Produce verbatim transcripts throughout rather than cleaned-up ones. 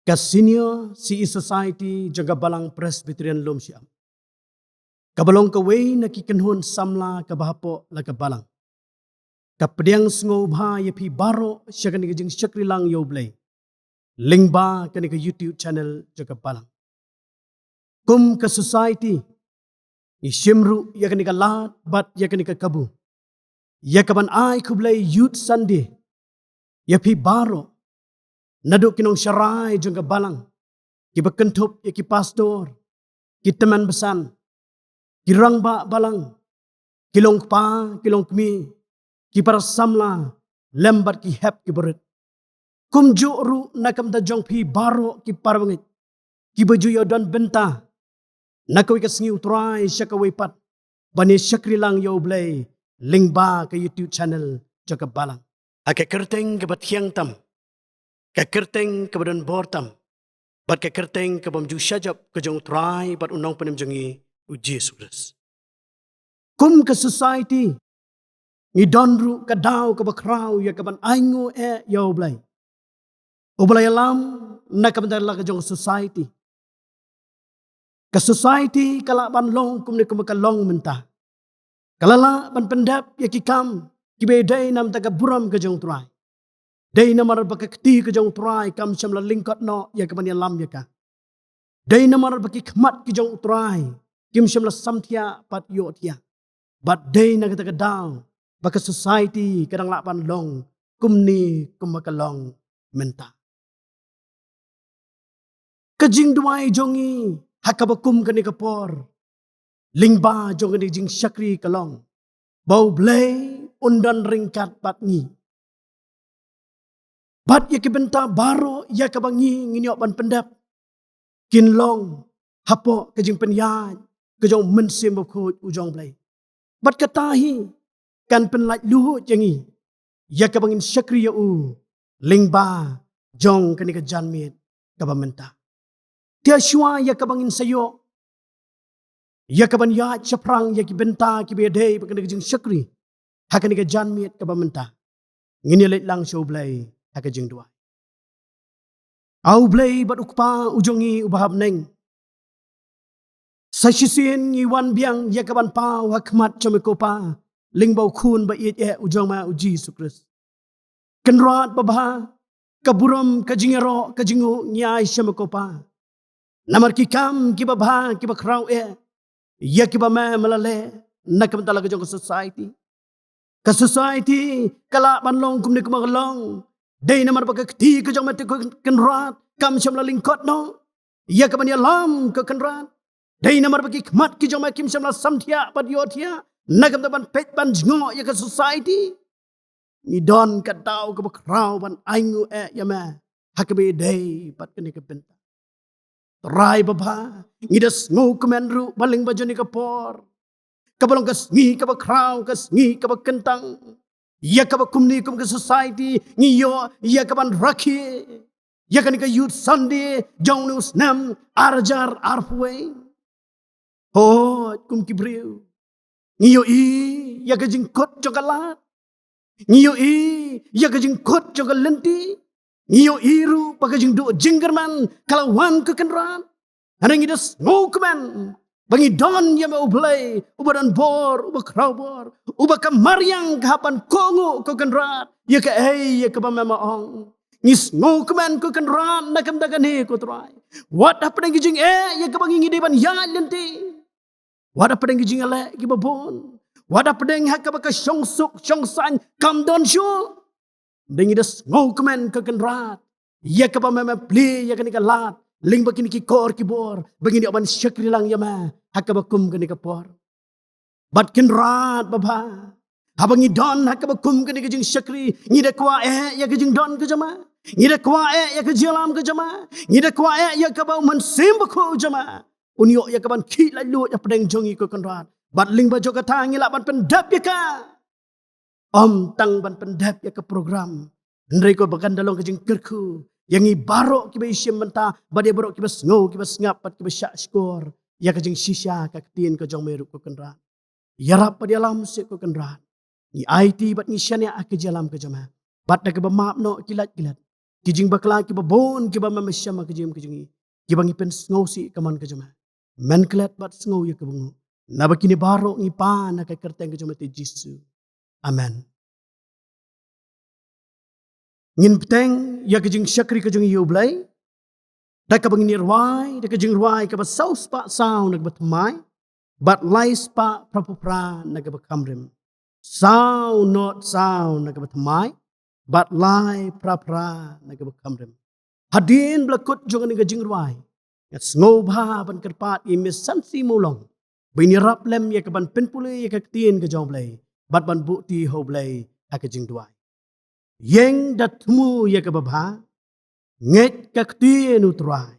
Ka Senior C E Society jong ka Balang Presbyterian Lumshyiap, kaba long kawei na ki kynhun samla kaba hapoh la ka Balang, ka pdiang sngewbha ïa phi baroh sha kane ka jingshakri lang ïa U Blei lyngba kane ka YouTube channel jong ka Balang. Kum ka Society, ngi shim ruh ïa kane ka lad bad ïa kane ka kabu ïa kaban ai khublei Youth Sunday ïa phi baroh, naduh ki nongsharai jong ka Balang, kiba kynthup ïa ki pastor, ki tymmen basan, ki rangbah Balang, ki long kpa, ki long kmie, ki para samla, lem bad ki hep ki barit. Kumjuh ruh na ka bynta jong phi baroh ki para bangeit, kiba ju ïoh don bynta na kawei ka sngi U Trai sha kawei pat ban ïa shakri lang ïa U Blei lyngba ka YouTube channel jong ka Balang, ha ka kyrteng kaba thiang tam, ka kyrteng kaba don bor tam, bad ka kyrteng kabym ju shah jop ka jong U Trai bad U Nongpynim jong ngi U Jisu Khrist. Kum ka Society, ngi don ruh ka daw kaba khraw ïa kaban ainguh eh ïa U Blei, uba la ïalam na ka bynta la ka jong ka Society. Ka Society ka lah ban long kumne kumba ka long mynta. Ka la lah ban pyndep ïa ki kam kiba dei na ka bynta ka burom ka jong U Trai. Dei namar ba ka kti ka jong U Trai kam shym la lyngkot noh ïa kaban ïalam ïa ka. Dei namar ba ki khmat ki jong U Trai kim shym la samthiah bad ïohthiah. Bad dei na kata ka daw ba ka Society ka dang lah ban long kumne kumba ka long mynta. Ka jingduwai jong ngi ha kaba kum kane ka por lyngba jong kane ka jingshakri ka long ba U Blei un don ryngkat bad ngi, bad ïa ki bynta baroh ïa kaba ngi ngin ïoh ban pyndep kin long hapoh ka jingpynïaid ka jong U Mynsiem Bakhuid U jong U Blei. Bad kata hi kan pynlait luid ïa ngi ïa kaba ngin shakri ïa U lyngba jong kane ka janmiet kaba mynta. Te shuwa ïa kaba ngin sa ïoh ïa kaban ïaid shaphrang ïa ki bynta kiba dei bad kane ka jingshakri ha kane ka janmiet kaba mynta, ngin ïa leit lang sha U Blei ha ka jingduwai. A U Blei bad U Kpa U jong ngi uba ha bneng, sa shisien ngi wan biang ïa kaban paw ha khmat jong me ko Pa lyngba U Khun ba ïeit eh U jong me U Jisu Khrist. Kynrad babha, ka burom, ka jingïaroh, ka jingnguh ngi ai sha me ko Pa. Namar ki kam kiba bha kiba khraw eh ïa kiba me me la leh na ka bynta la ka jong ka Society. Ka Society ka lah ban long kumne kumba ka long dei namar ba ka kti ka jong me te ko Kynrad kam shym la lyngkot noh ïa kaban ïalam ko Kynrad. Dei namar ba ki khmat ki jong me kim shym la samthiah bad ïohthiah na ka bynta ban peit ban jngoh ïa ka Society. Ngi don ka daw kaba khraw ban ainguh eh ïa me ha kaba dei bad kane ka bynta. Trai babha, ngi da sngewkmen ruh ba lyngba jong kane ka por, kaba long ka sngi kaba khraw, ka sngi kaba kyntang, ïa kaba kumne kum ka Society ngi ïoh ïa kaban rakhe ïa kane ka Youth Sunday jong une u snem ar hajar arphew wei. Hooid, kum ki briew ngi ïohi ïa ka jingkut jong ka lad, ngi ïohi ïa ka jingkut jong ka lynti, ngi ïohi ruh ba ka jingduh jingkyrmen ka la wan ko Kynrad. Hynrei ngi da sngewkmen ba ngi don ïa me U Blei uba don bor, uba khraw bor, uba ka mariang ka hap ban kohnguh ko Kynrad ïa kaei ïa kaba me me ong. Ngi sngewkmen ko Kynrad na ka bynta kane ko Trai. Wat hapdeng ki jingeh ïa kaba ngi ngi dei ban ïaid lynti, wat hapdeng ki jingeh kiba bun, wat hapdeng ha kaba ka shongsuk shongsaiñ kam don shuh, hynrei ngi da sngewkmen ko Kynrad ïa kaba me me plie ïa kane ka lad lyngba kine ki kor ki bor ba ngin ïoh ban shakri lang ïa me ha kaba kum kane ka por. Bad Kynrad babha, haba ngi don ha kaba kum kane ka jingshakri, ngi da kwah eh ïa ka jingdon ka jong me, ngi da kwah eh ïa ka jingïalam ka jong me, ngi da kwah eh ïa kaba U Mynsiem Bakhuid jong me un ïoh ïa kaban khih laitluid hapdeng jong ngi ko Kynrad. Bad lyngba jong kata ngi lah ban pyndep ïa ka, ym tang ban pyndep ïa ka program, hynrei ko ba kan da long ka jingkyrkhu ïa ngi baroh kiba ïashim bynta bad ïa baroh kiba sngew kiba sngap bad kiba shahshkor ïa ka jingshisha ka ktien ka jong me ruh ko Kynrad. Ïarap bad ïalam seh ko Kynrad. Ngi aiti bad ngi shaniah ha ka jingïalam ka jong me, bad da kaba map noh ki lait ki let, ki jingbakla kiba bun kiba mem shem ha ka jingim ka jong ngi, kiba ngi pynsngewsih ka mon ka jong me. Men klet bad sngew ïa kaba nguh. Naba kine baroh ngi pan ha ka kyrteng ka jong me te Jisu. Amen. Ngin bteng ïa ka jingshakri ka jong ngi ïa U Blei da kaba ngin ïa rwai da ka jingrwai kaba saw spah saw na kaba thymmai bad lai spah phra phew phra na kaba kham rim. Saw nod saw na kaba thymmai bad lai phra phra na kaba kham rim. Hadien ba la kut jong kane ka jingrwai, nga sngewbha ban kyrpad ïa i Miss Sansi Mawlong ba in ïarap lem ïa ka ban pynpule ïa ka ktien ka jong U Blei bad ban buhti ha U Blei ha ka jingduwai. Ïeng da thmu ïa kaba bha, ngeit ka ktien U Trai.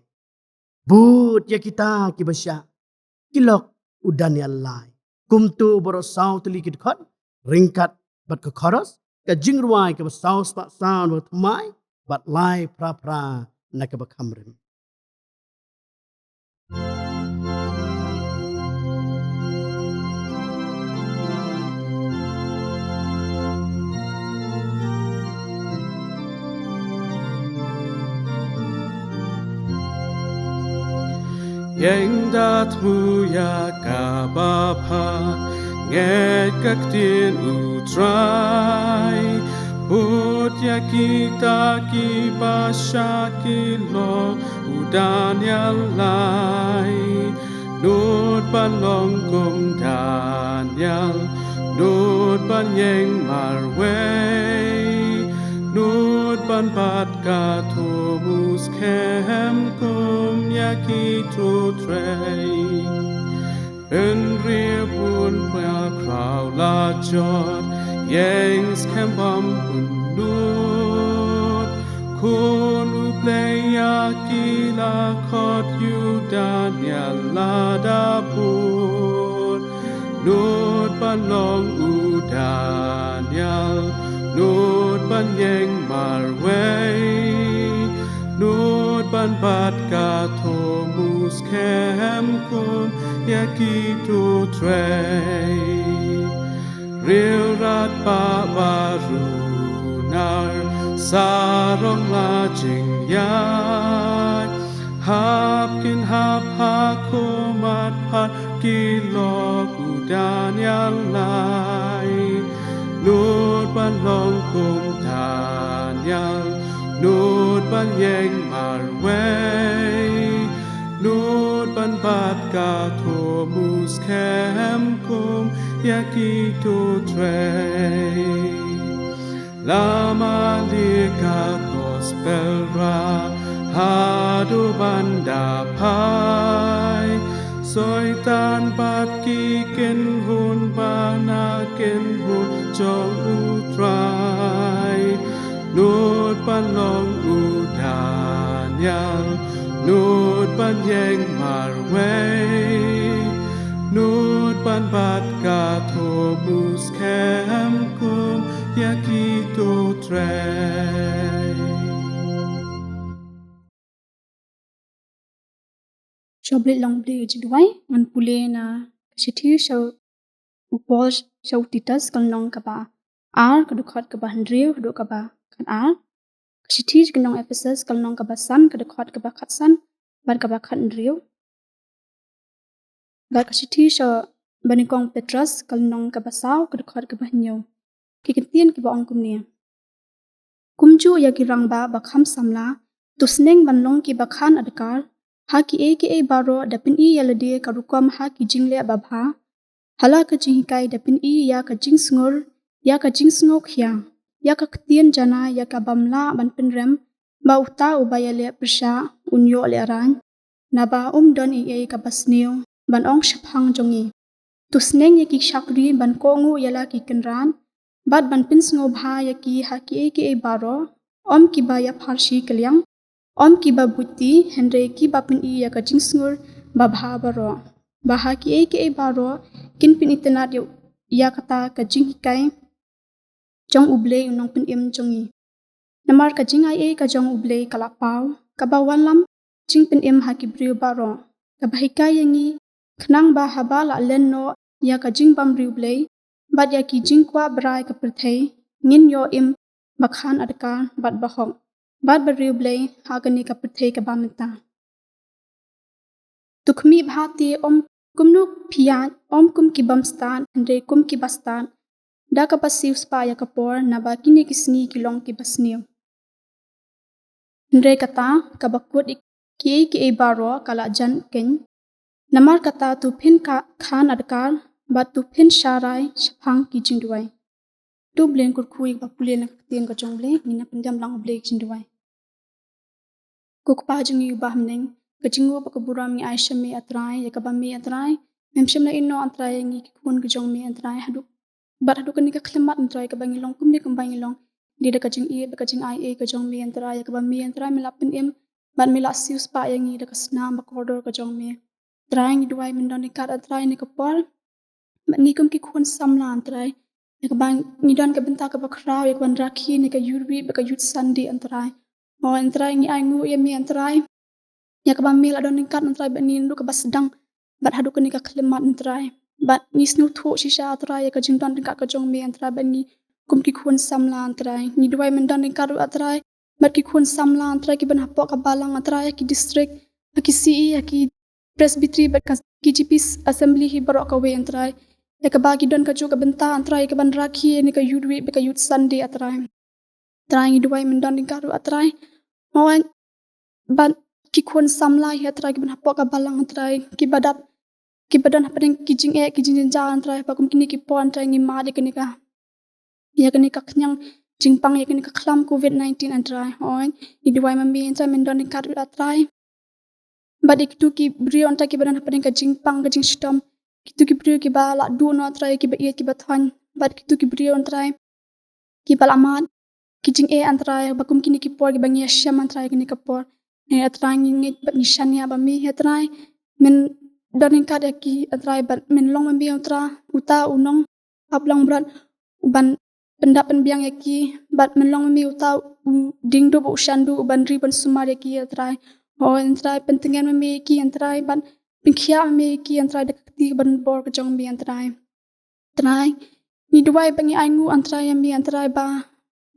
Bud ïa kita kiba shah, ki lok u Daniel lai. Kumto baroh saw tylli ki dkhot ryngkat bad ka chorus, ka jingrwai kaba saw spah saw na kaba thymmai bad lai phra phra na kaba kham rim. Ïeng da thmu ïa kaba bha, ngeit ka ktien U Trai. Bud ïa kita kiba shah, ki lok u Daniel lai. Nud ban long kum Daniel, nud ban ïeng marwei, nud ban bat ka thoh muskhem kum ïa kito trei. Hynrei bun bakhraw la jot, ïeng skhem bym pynlut. Khun U Blei ïa ki la khot, ïa u Daniel lada bud. Nud ban long u Daniel, nud ban ïeng marwei, nud ban bat ka thoh muskhem kum ïa kito trei. Riewrat ba baroh nar sarong la jingïaid. Hap kin hap ha khmat phad, ki lok u Daniel lai. Nud ban long kum Daniel, nud ban ïeng marwei, nud ban bat ka thoh muskhem kum ïa kito trei. La mane ka gospel rah haduh ban da phai. Soitan bad ki kynhun ba na kynhun jong U Trai. Nud ban long u Daniel, nud ban ïeng marwei, nud ban bat ka thoh muskhem kum ïa kito trei. Sha u Blei long Blei jingduwai, ngan pule na ka shithi sha u Paul sha u Titus, ka lynnong kaba ar, ka dkhot kaba hynriew haduh kaba khatar. Ka shithi sha ki nong Ephesus, ka lynnong kaba san, ka dkhot kaba khatsan bad kaba khathynriew. Bad ka shithi sha ba nyngkong Petros, ka lynnong kaba saw, ka dkhot kaba hynñiew. Ki kyntien kiba ong kumne. Kumjuh ïa ki rangbah ba kham samla, to sneng ban long kiba khan adkar ha kiei kiei baroh, da pyni ïa lade ka rukom ha ki jingleh babha. Ha la ka jinghikai da pyni ïa ka jingsngur, ïa ka jingsngewkhia, ïa ka ktien janai, ïa ka bym lah ban pynrem, ba uta uba ïaleh pyrshah un ïoh lehraiñ. Naba um don ei ei kaba sniew ban ong shaphang jong ngi. To sneng ïa ki shakri ban kohnguh ïa la ki kynrad, bad ban pynsngewbha ïa ki ha kiei kiei baroh, ym kiba ïapharshi kylliang, ym kiba buit ti, hynrei kiba pyni ïa ka jingsngur babha baroh. Ba ha kiei kiei baroh kin pynitynnad ïa, ïa kata ka jinghikai jong U Blei U Nongpynim jong ngi. Namar ka jingai ei ka jong U Blei ka la paw, kaba wallam jingpynim ha ki briew baroh, kaba hikai ïa ngi, khnang ba haba la len noh ïa ka jingbymriewblei bad ïa ki jingkwah brai ka pyrthei, ngin ïoh im ba khan adkar bad ba hok. bad bariewblei ha kane ka pyrthei kaba mynta. To khmih bha te, ym kumno phi ïaid, ym kum ki bym stad, hynrei kum kiba stad, da kaba siew spah ïa ka por, naba kine ki sngi ki long kiba sniew. Hynrei kata kaba kut ïa kiei kiei baroh ka la jan keiñ. Namar kata to phin ka khan adkar, bad to phin sharai shaphang ki jingduwai. To Blei kyrkhu ïa kiba pule na ka ktien ka jong U Blei, ngin ïa pyndiang lang U Blei ki jingduwai. Ko Kpa jong ngi uba ha bneng, ka jingnguh bad ka burom ngi ai sha me A Trai, ïa kaba me A Trai mem shym la ïehnoh A Trai ïa ngi ki khun ka jong me A Trai, haduh bad haduh kane ka khyllipmat A Trai kaba ngi long kumne kumba ngi long. Dei da ka jingïeit bad ka jingai ei ka jong me A Trai, ïa kaba me A Trai me la pynim bad me la siew spah ïa ngi da ka snam bad kordor ka jong me. Trai ngi duwai men don ryngkat A Trai ne ka por. Bad ngi kum ki khun samla A Trai, ïa kaba ngi don ka bynta kaba khraw, ïa kaba rakhe ne ka Youth Week bad ka Youth Sunday A Trai. O A Trai ngi ainguh ïa me A Trai, ïa kaba me la don ryngkat A Trai bad ngi naduh kaba sdang bad haduh kane ka khyllipmat A Trai. Bad ngi sngewthuh shisha A Trai ïa ka jingdon ryngkat ka jong me A Trai bad ngi kum ki khun samla A Trai. Ngi duwai men don ryngkat ruh A Trai bad ki khun samla A Trai ki ban hapoh ka balang A Trai, ha ki district, ha ki C E, ha ki presbytery bad ka K J P assembly hi baroh kawei A Trai. Ïa kaba ki don kajuh ka bynta A Trai, ïa ka ban rakhe ne ka Youth Week bad ka Youth Sunday A Trai. Trai ngi duwai men don ryngkat ruh A Trai. Hooid, bad ki khun samla hi A Trai ki ban hapoh ka balang A Trai, kiba dap, kiba don hapdeng ki jingeh ki jingjynjar A Trai, ba kum kine ki por A Trai ngi mad ïa kane ka, ïa kane ka khñiang jingpang, ïa kane ka khlam covid nineteen A Trai. Hooid, ngi duwai ma me A Trai men don ryngkat ruh A Trai. Bad ïa kito ki briew A Trai kiba don hapdeng ka jingpang ka jingshitom, kito ki briew kiba la duh noh A Trai, kiba ïeit kiba thoiñ, bad kito ki briew A Trai kiba la mad ki jingeh A Trai, ba kum kine ki por kiba ngi ïashem A Trai, kine ka por. Ne A Trai ngi ngeit bad ngi shaniah ba me A Trai men don ryngkat ïa ki A Trai, bad men long ma me A Trai uta u nong hap long brat u ban pyndap pynbiang ïa ki, bad men long ma me uta u diengdup u shandu u ban ri ban sumar ïa ki A Trai. Hooid A Trai, pyntngen ma me ïa ki A Trai, bad pynkhiah ma me ïa ki A Trai da ka kti ban bor ka jong me A Trai. Trai ngi duwai ba ngi ainguh A Trai ïa me A Trai, ba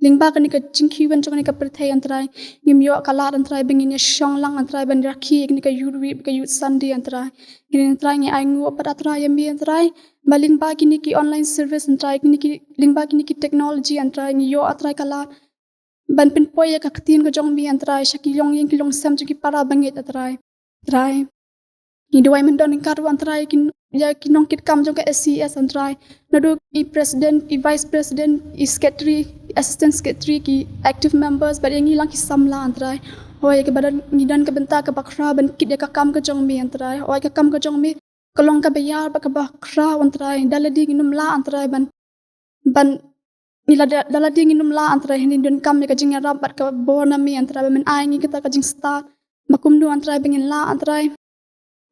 lyngba kane ka jingkhih win jong kane ka pyrthei A Trai, ngim ïoh ka lad A Trai ba ngin ïa shong lang A Trai ban rakhe ïa kane ka Youth Week, ka Youth Sunday A Trai. Ngin A Trai ngi ainguh pat A Trai ïa me A Trai, ba lyngba kine ki online service A Trai, kine ki, lyngba kine ki technology A Trai, ngi ïoh A Trai ka lad ban pynpoi ïa ka ktien ka jong me A Trai sha ki longïing ki longsem jong ki para bangeit A Trai. Trai ngi duwai men don ryngkat ruh A Trai ïa ki, ïa ki nongkitkam jong ka S C S A Trai, naduh i president, i vice president, i secretary, i assistant secretary, ki active members, bad ïa ngi lang ki samla A Trai. Hooid, ïa kaba don, ngi don ka bynta kaba khraw ban kit ïa ka kam ka jong me A Trai. Hooid, ka kam ka jong me ka long kaba ïar bad kaba khraw A Trai. Da lade ngin ym lah A Trai ban, ban, ngi la da, da lade ngin ym lah A Trai, hynrei ngin donkam ïa ka jingïarap bad ka bor na me A Trai, ba men ai ngi kata ka jingstad ba kumno A Trai ba ngin lah A Trai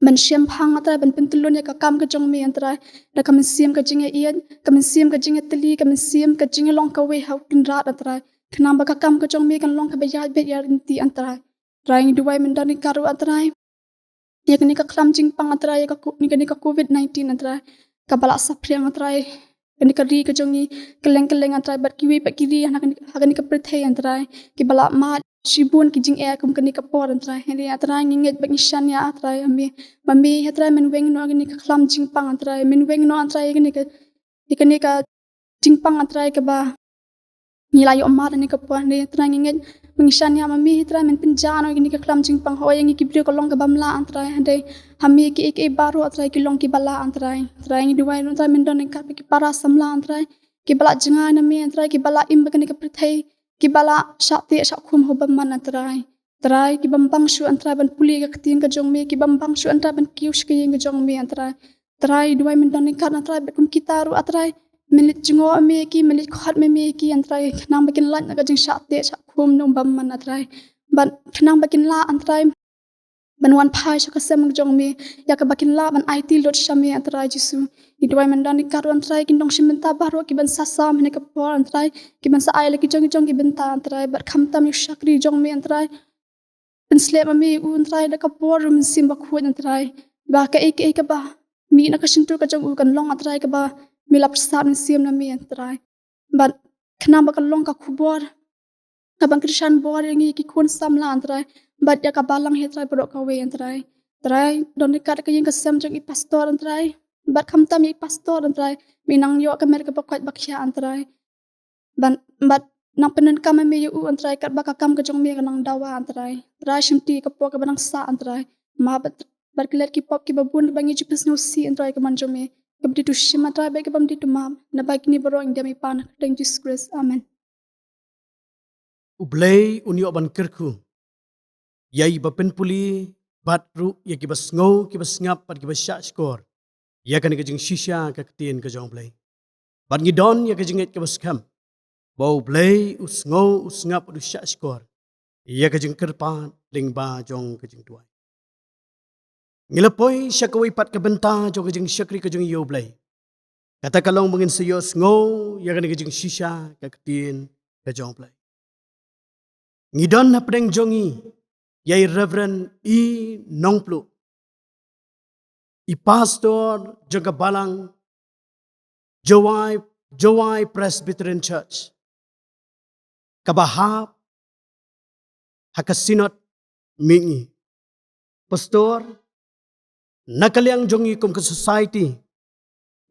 ban shemphang A Trai, ban pyntyllun ïa ka kam ka jong me A Trai, da ka mynsiem ka jingïaieit, ka mynsiem ka jingïatylli, ka mynsiem ka jingïalong kawei ha u Kynrad A Trai. Khnang ba ka kam ka jong me kan long kaba ïaid beit ïaid ryntih A Trai. Trai ngi duwai men don ryngkat ruh A Trai. Ïa kane ka khlam jingpang A Trai, ïa ka ko-, ïa kane ka covid nineteen A Trai, kaba la saphriang A Trai kane ka ri ka jong ngi kylleng kylleng A Trai, bad kiwei pat ki ri ha kane, ha kane ka pyrthei A Trai, kiba la mad shibun ki jingeh kum kane ka por A Trai. Hynrei A Trai ngi ngeit bad ngi shaniah A Trai, ma me, ma me A Trai men weng noh ïa kane ka khlam jingpang A Trai, men weng noh A Trai ïa kane ka, ïa kane ka jingpang A Trai kaba ngi la ïoh mad ha kane ka por. Hynrei A Trai ngi ngeit, ngi shaniah ma me A Trai men pynjah noh ïa kane ka khlam jingpang. Hooid, ïa ngi ki briew ka long kaba ym lah A Trai, hynrei ha me kiei kiei baroh A Trai ki long kiba lah A Trai. Trai ngi duwai ruh A Trai men don ryngkat bad ki para samla A Trai, kiba la jngai na me A Trai, kiba la im bad kane ka pyrthei, kiba la shah teh shah khum ha u bymman A Trai. Trai ki bym bang shuh A Trai ban pule ïa ka ktien ka jong me, ki bym bang shuh A Trai ban kiew sha ka ïing ka jong me A Trai. Trai duwai men don ryngkat A Trai, bad kum kita ruh A Trai, men leit jngoh ma me ïa ki, men leit khot ma me ïa ki A Trai, khnang ba kin lait na ka jingshah teh shah khum na u bymman A Trai, bad khnang ba kin lah A Trai ban wan phai sha ka sem ka jong me, ïa kaba kin lah ban aiti lut sha me A Trai Jisu. Ngi duwai men don ryngkat ruh A Trai, ki nongshim bynta baroh kiban sa sam ha kane ka por A Trai, kiban sa ai la ki jong ki jong ki bynta A Trai, bad khamtam ïa u shakri jong me A Trai. Pynsleh ma me ïa u A Trai da ka bor u Mynsiem Bakhuid A Trai, ba kaei kaei kaba mih na ka shyntur ka jong u kan long A Trai kaba me la pyrsad mynsiem na me A Trai. Bad khnang ba kan long ka khubor Kaba kyrshan bor ïa ngi ki khun samla, Trai, bad ïa ka balang hi, Trai, baroh kawei, Trai. Trai, don ryngkat ka ïing ka sem jong i pastor, Trai, bad khamtam ïa i pastor, Trai, me nang ïoh ka met kaba koit ba khiah, Trai. Ban, bad nang pyndonkam ïa me ïa u, Trai, katba ka kam ka jong me ka nang dawa, Trai. Trai, shimti ka por kaba nang sah, Trai. Map bad, bad klet ki pop kiba bun ba ngi ju pynsngewsih, Trai, ka mon jong me. Kaba dei tu shim, Trai, bad kaba ym dei tu map. Naba kine baroh ngi ïa me pan ha ka kyrteng Jisu Khrist. Amen. U Blei un ïoh ban kyrkhu ïa i ba pynpule, bad ruh ïa kiba sngew, kiba sngap, bad kiba shah shkor ïa kane ka jingshisha ka ktien ka jong U Blei. Bad ngi don ïa ka jingngeit kaba skhem ba U Blei u sngew, u sngap, u shah shkor ïa ka jingkyrpad lyngba jong ka jingduwai. Ngi la poi sha kawei pat ka bynta jong ka jingshakri ka jong i ïa U Blei. Kata ka long ba ngin sa ïohsngew ïa kane ka jingshisha ka ktien ka jong U Blei. Ngi don hapdeng jong ngi ïa i Reverend E. Nongpluh, i pastor jong ka balang Jowai, Jowai Presbyterian Church, kaba hap ha ka Synod mihngi. Pastor, na ka liang jong ngi kum ka society,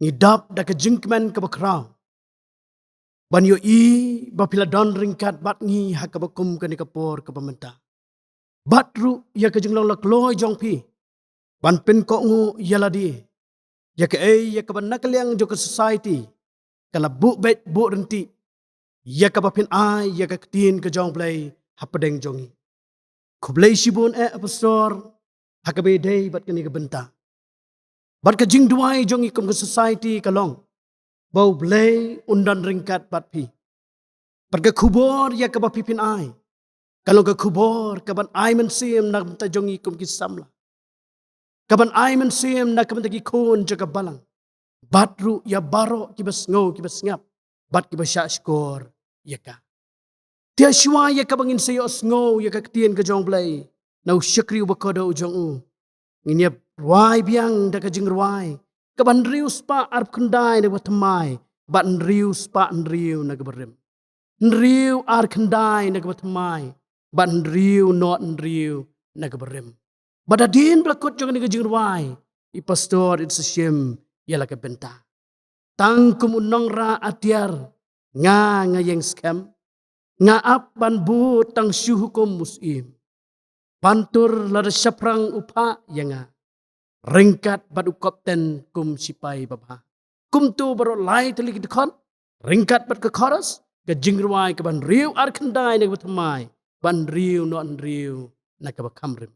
ngi dap da ka jingkmen kaba khraw ban ïohi ba phi la don ryngkat bad ngi ha kaba kum kane ka por kaba mynta. Bad ruh ïa ka jinglong la kloi jong phi ban pynkohnguh ïa lade ïa kaei ïa kaba na ka liang jong ka society ka la buh beit buh ryntih ïa kaba phin ai ïa ka ktien ka jong U Blei hapdeng jong ngi. Khublei shibun eh, Pastor, ha kaba ïadei bad kane ka bynta. Bad ka jingduwai jong ngi kum ka society ka long ba U Blei un don ryngkat bad phi. Bad ka khubor ïa kaba phi phin ai ka long ka khubor kaban ai mynsiem na ka bynta jong ngi kum ki samla, kaban ai mynsiem na ka bynta ki khun jong ka balang, bad ruh ïa baroh kiba sngew, kiba sngap, bad kiba shah shkor ïa ka. Te shuwa ïa kaba ngin sa ïohsngew ïa ka ktien ka jong U Blei na u shakri uba kordor u jong u, ngin ïa rwai biang da ka jingrwai kaba hynriew spah arphew khyndai na kaba thymmai bad hynriew spah hynriew na kaba rim. Hynriew arphew khyndai na kaba thymmai bad hynriew nod hynriew na kaba rim. Bad hadien ba la kut jong kane ka jingrwai, i Pastor in sa shim ïa la ka bynta. Tang kum u nongrah atiar nga, nga ïeng skhem, nga ap ban bud tang shu hukum u Syiem. Ban tur lada shaphrang u phah ïa nga ryngkat bad u kapten kum shipai babha. Kumto baroh lai tylli ki dkhot ryngkat bad ka chorus, ka jingrwai kaba hynriew arphew khyndai na kaba thymmai bad hynriew nod hynriew na kaba kham rim.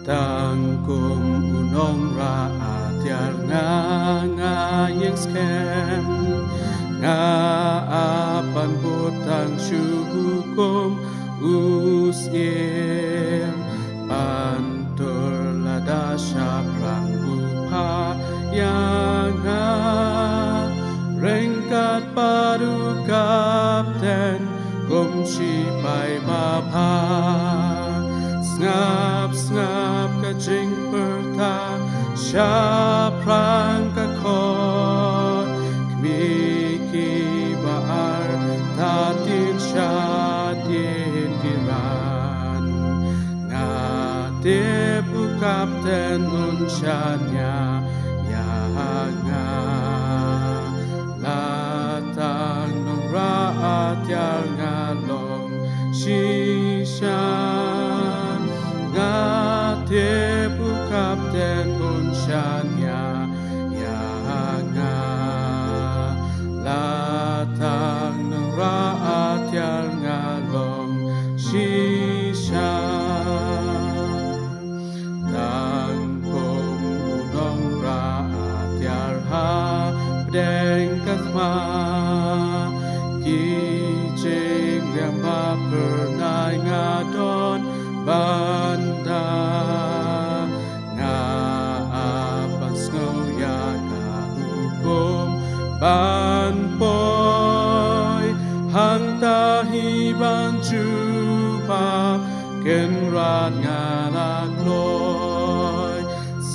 Tang kum u nongrah atiar nga, nga ïeng skhem, nga ap ban bud tang shu hukum u Syiem. Ban tur lada shaphrang u phah ïa nga ryngkat bad u kapten kum shipai babha. Sngap, sngap ka jingpyrta, shaphrang ka khot, khmih kiba ar, tad dien shad dien ki ran. Nga tip u kapten un shaniah ïa nga. La tang nongrah atiar nga long shisha. Nga tip u kapten un shaniah ïa nga. La tang nongrah atiar nga long shisha. Tang kum u nongrah atiar hapdeng ka thma, ki jingriam ba phyrnai nga don,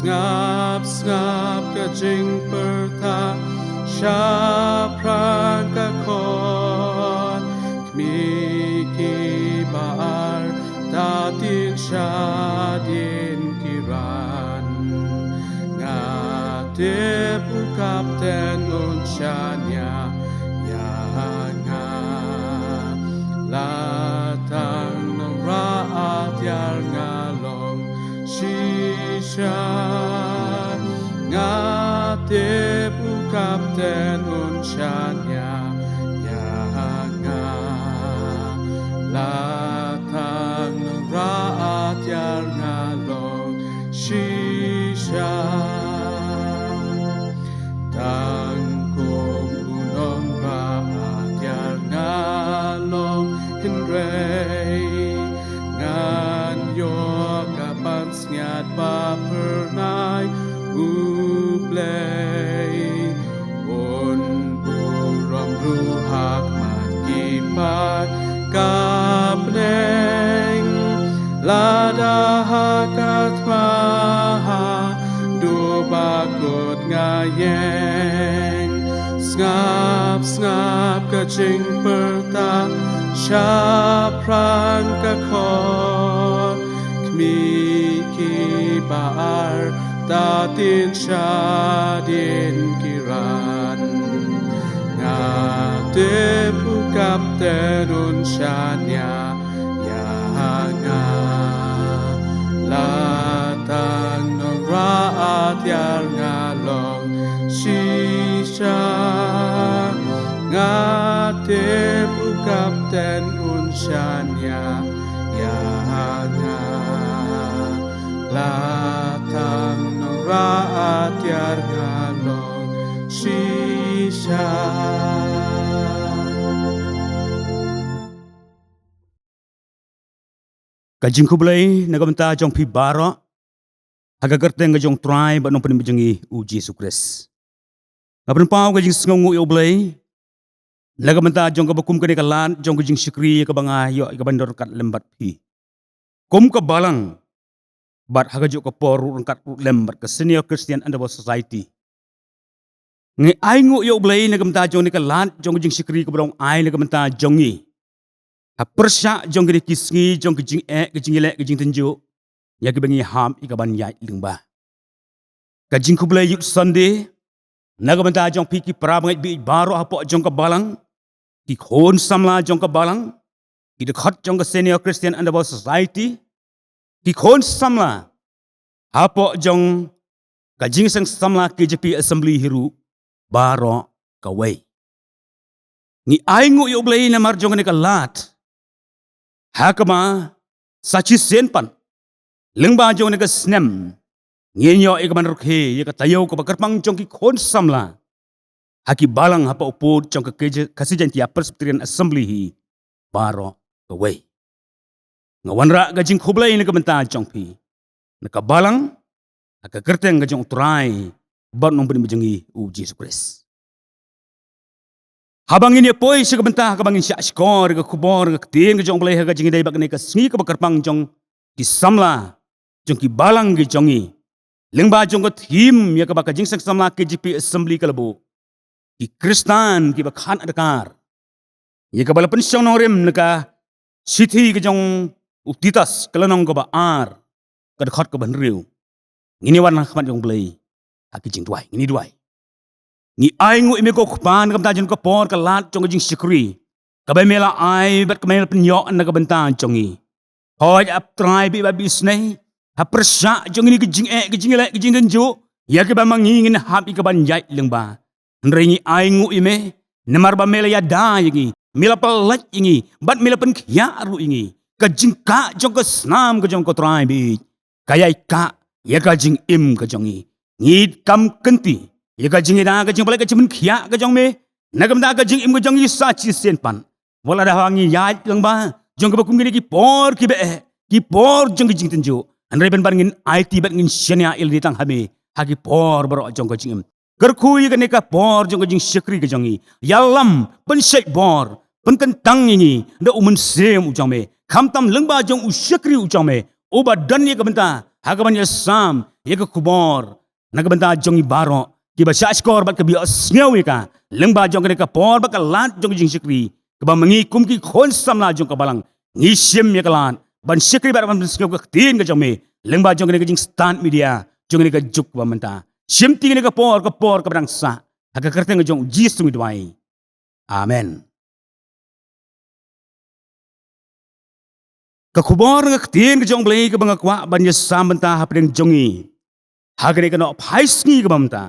Sngap, sngap ka jingpyrta shaphrang ka khot. Khmih kiba ar, da dien shadien ki ran. Nga tip u kapten un shaniah ïa nga. La tang nongrah atiar nga long shisha. Nga tip u kapten un shaniah ïa nga. La tang nongrah atiar nga long shisha. Tang kum u nongrah atiar nga long, hynrei ngan ïoh ka pansngiat ba phyrnai. U Blei un burom ruh ha khmat ki paid ka bneng. Lada ha ka thma haduh ba kut nga ïeng. Sngap, sngap ka jingpyrta shaphrang ka khot. Khmih kiba ar, da dien shadien ki ran. Nga tip u kapten un shaniah ïa nga. La tang nongrah atiar nga long shisha. Nga tip u kapten un shaniah ïa nga. La tang nongrah atiar nga long shisha. Ka jingkhublei na ka bynta jong phi baroh ha ka kyrteng ka jong u Trai bad Nongpynim jong ngi u Jisu Khrist. Nga pynpaw ka jingsngewnguh ïa u Blei na ka bynta jong kaba kum kane ka lad jong ka jingshakri ïa kaba nga ïoh ïa ka ban don ryngkat lem bad phi kum ka balang, bad ha kajuh ka por ruh ryngkat ruh lem bad ka Senior Christian Endeavour Society. Ngi ainguh ïa u Blei na ka bynta jong kane ka lad jong ka jingshakri kaba dang ai na ka bynta jong ngi ha pyrshah jong kine ki sngi jong ka jingeh, ka jingïaleh, ka jingtynjuh ïa kiba ngi hap ïa ka ban ïaid lyngba. Ka jingkhublei Youth Sunday na ka bynta jong phi ki para bangeit baieit baroh hapoh jong ka balang, ki khun samla jong ka balang, ki dkhot jong ka Senior Christian Endeavour Society, ki khun samla hapoh jong ka Jingïaseng Samla K J P Assembly hi ruh baroh kawei. Ngi ainguh ïa u Blei namar jong kane ka lad ha kaba sa shisien pat lyngba jong kane ka snem ngin ïoh ïa ka ban rkhie ïa ka taïew kaba kyrpang jong ki khun samla ha ki balang hapoh u pud jong ka Khasi Jaiñtia Presbyterian Assembly hi baroh kawei. Nga wanrah ka jingkhublei na ka bynta jong phi na ka balang ha ka kyrteng ka jong u Trai bad Nongpynim jong ngi u Jisu Khrist. Haba ngin ïa poi sha ka bynta ha kaba ngin shah shkor ïa ka khubor ka ktien ka jong u Blei ha ka jingïadei bad kane ka sngi kaba kyrpang jong ki samla jong ki balang ki jong ngi lyngba jong ka thim ïa kaba ka Jingïaseng Samla K J P Assembly ka la buh, ki Khristan kiba khadkar, ïa kaba la pynshong nongrim na ka shithi ka jong u Titus ka lynnong kaba ar ka dkhot kaba hynriew. Ngin ïa wan ha khmat jong u Blei ha ki jingduwai, ngin ïa duwai. Ngi ainguh ïa me ko Kpa na ka bynta jong ka por ka lad jong ka jingshakri kaba me la ai bad kaba me la pynïoh na ka bynta jong ngi. Hooid, ah Trai baieit ba isynei, ha pyrshah jong kine ki jingeh, ki jingïaleh, ki jingtynjuh ïa kiba ma ngi ngin hap ïa ka ban ïaid lyngba. Hynrei ngi ainguh ïa me namar ba me la ïada ïa ngi, me la pyllait ïa ngi bad me la pynkhiah ruh ïa ngi. Ka jingkah jong ka snam ka jong ko Trai baieit ka ïai kah ïa ka jingim ka jong ngi. Ngi kam kynti ïa ka jingïada, ka jingpyllait, ka jingpynkhiah ka jong me na ka bynta ka jingim ka jong ngi sa shisien pat. Wat la da haba ngi ïaid lyngba jong kaba kum kine ki por kiba eh, ki por jong ki jingtynjuh, hynrei pynban ngin aiti bad ngin shaniah ïa lade tang ha me ha ki por baroh jong ka jingim. Kyrkhu ïa kane ka por jong ka jingshakri ka jong ngi. Ïalam, pynshait bor, pynkyntang ïa ngi da u Mynsiem u jong me, khamtam lyngba jong u shakri u jong me uba don ïa ka bynta ha kaban ïasam ïa ka khubor na ka bynta jong ngi baroh kiba shahshkor bad kiba ïohsngew ïa ka lyngba jong kane ka por bad ka lad jong ka jingshakri, kaba ma ngi kum ki khun samla jong ka balang ngi shim ïa ka lad ban shakri bad ban pynsngew ka ktien ka jong me lyngba jong kane ka jingstad media jong kane ka juk ba mynta. Shimti kane ka por, ka por kaba dang sah, ha ka kyrteng ka jong U Jisu ngi duwai. Amen. Ka khubor na ka ktien ka jong U Blei kaba nga kwah ban ïasam bynta hapdeng jong ngi ha kane ka nohphai sngi kaba mynta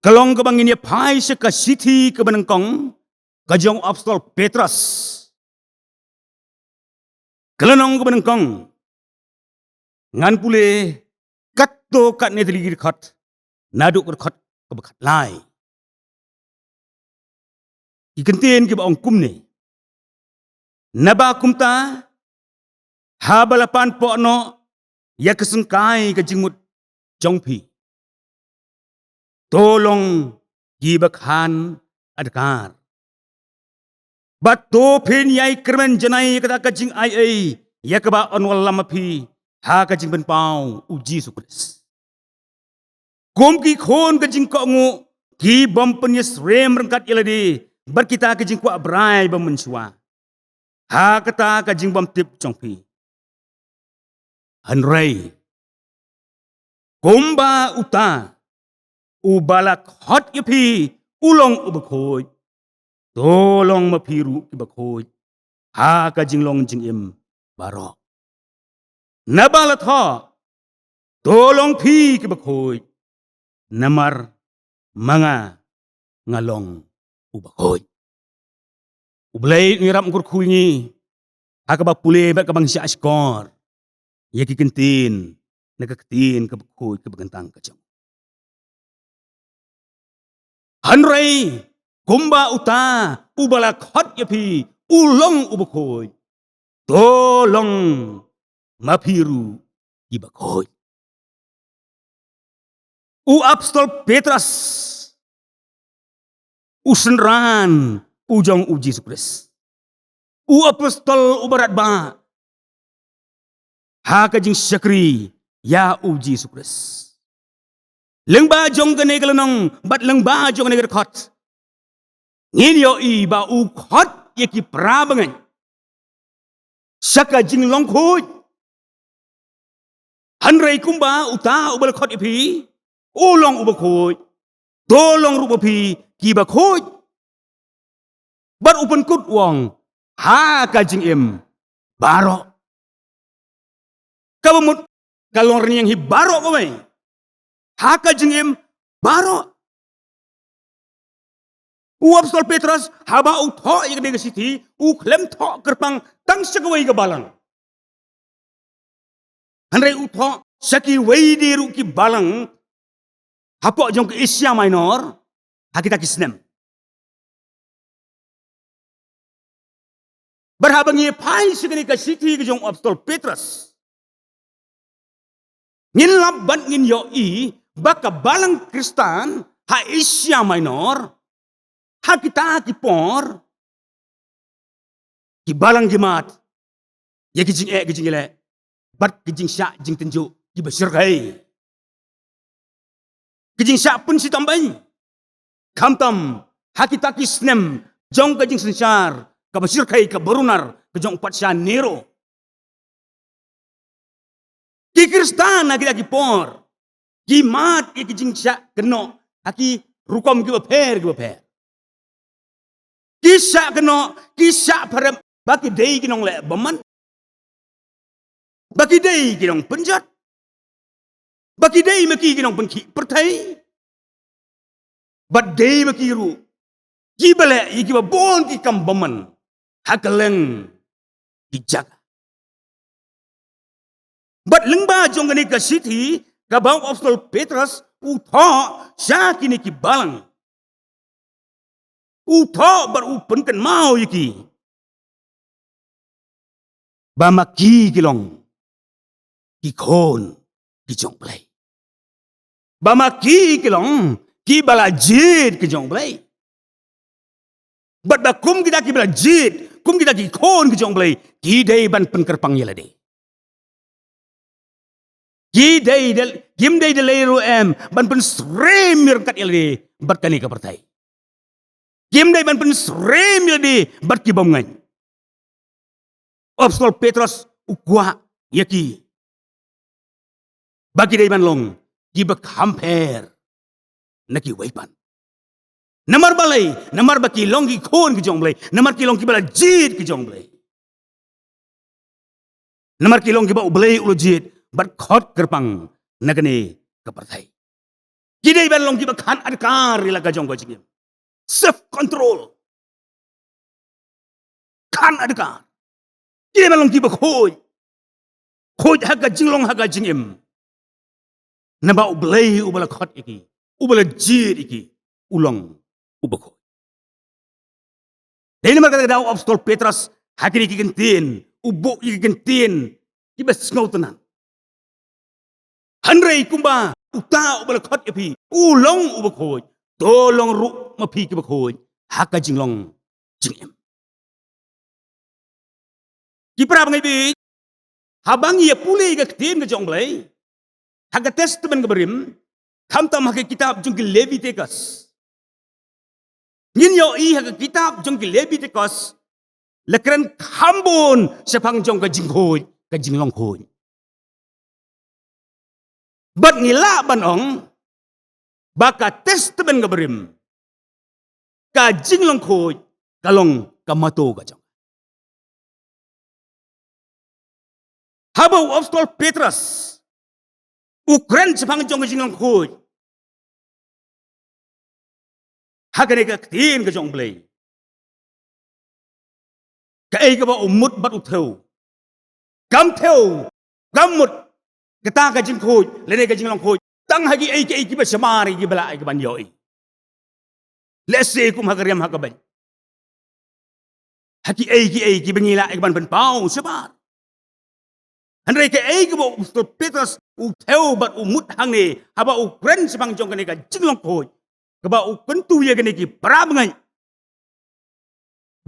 ka long kaba ngin ïaphai sha ka shithi kaba nyngkong ka jong u Apostol Petros. Ka lynnong kaba nyngkong, ngan pule katto katne tylli ki dkhot, naduh ka dkhot kaba khatlai. Ki kyntien kiba ong kumne: Naba kumta, haba la pan pohnoh ïa ka syngkai ka jingmut jong phi, to long kiba khan adkar, bad to phin ïai kyrmen janai ïa kata ka jingai ei ïa kaba yn wallam ma phi ha ka jingpynpaw U Jisu Khrist. Kum ki khun ka jingkohnguh, ki bym pynïasyriem ryngkat ïa lade bad kita ki jingkwah brai ba mynshuwa ha kata ka jingbymtip jong phi. Hynrei kumba uta uba la khot ïa phi u long uba khuid, to long ma phi ruh kiba khuid ha ka jinglong jingim baroh. Naba la thoh, to long phi kiba khuid, namar ma nga nga long uba khuid. U Blei un ïarap un kyrkhu ïa ngi ha kaba pule bad kaba ngi shahshkor ïa ki kyntien na ka ktien kaba khuid kaba kyntang ka jong. Hynrei kumba uta uba la khot ïa phi u long uba khuid, to long ma phi ruh kiba khuid. U Apostol Petros, u synran u jong U Jisu Khrist, u apostol uba radbah ha ka jingshakri ïa U Jisu Khrist. Lyngba jong kane ka lynnong bad lyngba jong kane ka dkhot, ngin ïohi ba u khot ïa ki para bangeit sha ka jinglong khuid. Hynrei kumba uta uba la khot ïa phi u long uba khuid, to long ruh ma phi kiba khuid. Bad u pynkut u ong, ha ka jingim baroh. Kaba mut ka long rynïeng hi baroh kawei. Ha ka jingim baroh. U Apostol Petros haba u thoh ïa kane ka shithi, u khlem thoh kyrpang tang sha kawei ka balang. Hynrei u thoh sha kiwei de ruh ki balang hapoh jong ka Asia Minor ha kita ki snem. Bad haba ngi phai sha kane ka shithi ka jong u Apostol Petros, ngin lap bad ngin ïohi ba ka balang Khristan ha Asia Minor ha kita ki por, ki balang ki mad ïa ki jingeh ki jingïaleh bad ki jingshah jingtynjuh kiba shyrkhei, ki jingshah pynshitom beiñ, khamtam ha kita ki snem jong ka jingsynshar kaba shyrkhei kaba runar ka jong u patsha Nero. Ki Khristan ha kita ki por ki mad ïa ki jingshah kynnoh ha ki rukom kiba pher kiba pher. Ki shah kynnoh, ki shah pharem ba ki dei ki nongleh bymman, ba ki dei ki nongpynjot, ba ki dei ma ki ki nongpynkhih pyrthei, ba dei ma ki ruh kiba leh ïa kiba bun ki kam bymman ha kylleng ki jaka. Bad lyngba jong kane ka shithi kaba u Apostol Petros u thoh sha kine ki balang, u thoh bad u pynkynmaw ïa ki ba ma ki ki long ki khun ki jong U Blei, ba ma ki ki long kiba la jied ki jong U Blei. Bad ba kum kita kiba la jied, kum kita ki khun ki jong U Blei, ki dei ban pynkyrpang ïa lade. Ki dei da, kim dei da lei ruh em ban pynsyriem ïa ryngkat ïa lade bad kane ka pyrthei. Kim dei ban pynsyriem ïa lade bad ki bym ngeit. U Apostol Petros u kwah ïa ki ba ki dei ban long kiba kham pher na kiwei pat. Namar balei? Namar ba ki long ki khun ki jong U Blei. Namar ki long kiba la jied ki jong U Blei. Namar ki long kiba U Blei u la jied bad khot kyrpang na kane ka pyrthei. Ki dei ban long kiba khan adkar ïa la ka jong ka jingim. Self control. Khan adkar. Ki dei ban long kiba khuid. Khuid ha ka jinglong ha ka jingim. Naba U Blei uba la khot ïa ki, uba la jied ïa ki, u long uba khuid. Dei namar kata ka daw u Apostol Petros ha kine ki kyntien u buh ïa ki kyntien kiba sngewtynnat. Hynrei kumba uta uba la khot ïa phi u long uba khuid, to long ruh ma phi kiba khuid ha ka jinglong jingim. Ki para bangeit, haba ngi ïa pule ïa ka ktien ka jong U Blei ha ka Testament kaba rim, khamtam ha ka kitab jong ki Leviticus, ngin ïohi ha ka kitab jong ki Leviticus la kren kham bun shaphang jong ka jingkhuid, ka jinglong khuid. Bad ngi lah ban ong ba ka Testament kaba rim, ka jinglong khuid ka long ka motto ka jong. Haba u Apostol Petros u kren shaphang jong ka jinglong khuid ha kane ka ktien ka jong U Blei, kaei kaba u mut bad u thew? Kam thew, kam mut kata ka jingkhuid lane ka jinglong khuid tang ha kiei kiei kiba shamar, kiba lah ïa ka ban ïohi. Lehse kum ha ka riam ha ka beiñ, ha kiei kiei kiba ngi lah ïa ka ban pynpaw shabar. Hynrei kaei kaba u Apostol Petros u thew bad u mut hangne haba u kren shaphang jong kane ka jinglong khuid, kaba u kyntu ïa kine ki para bangeit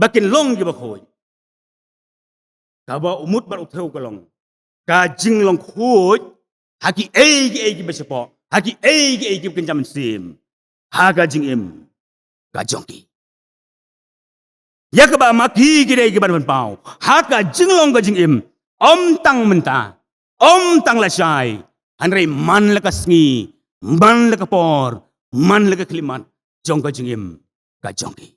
ba kin long kiba khuid, kaba u mut bad u thew ka long ka jinglong khuid ha kiei kiei kiba shapoh, ha kiei kiei kiba kynja mynsiem ha ka jingim ka jong ki. Ïa kaba ma ki ki dei kiba pynpaw ha ka jinglong ka jingim, ym tang mynta, ym tang lashai, hynrei man la ka sngi, man la ka por, man la ka khyllipmat jong ka jingim ka jong ki.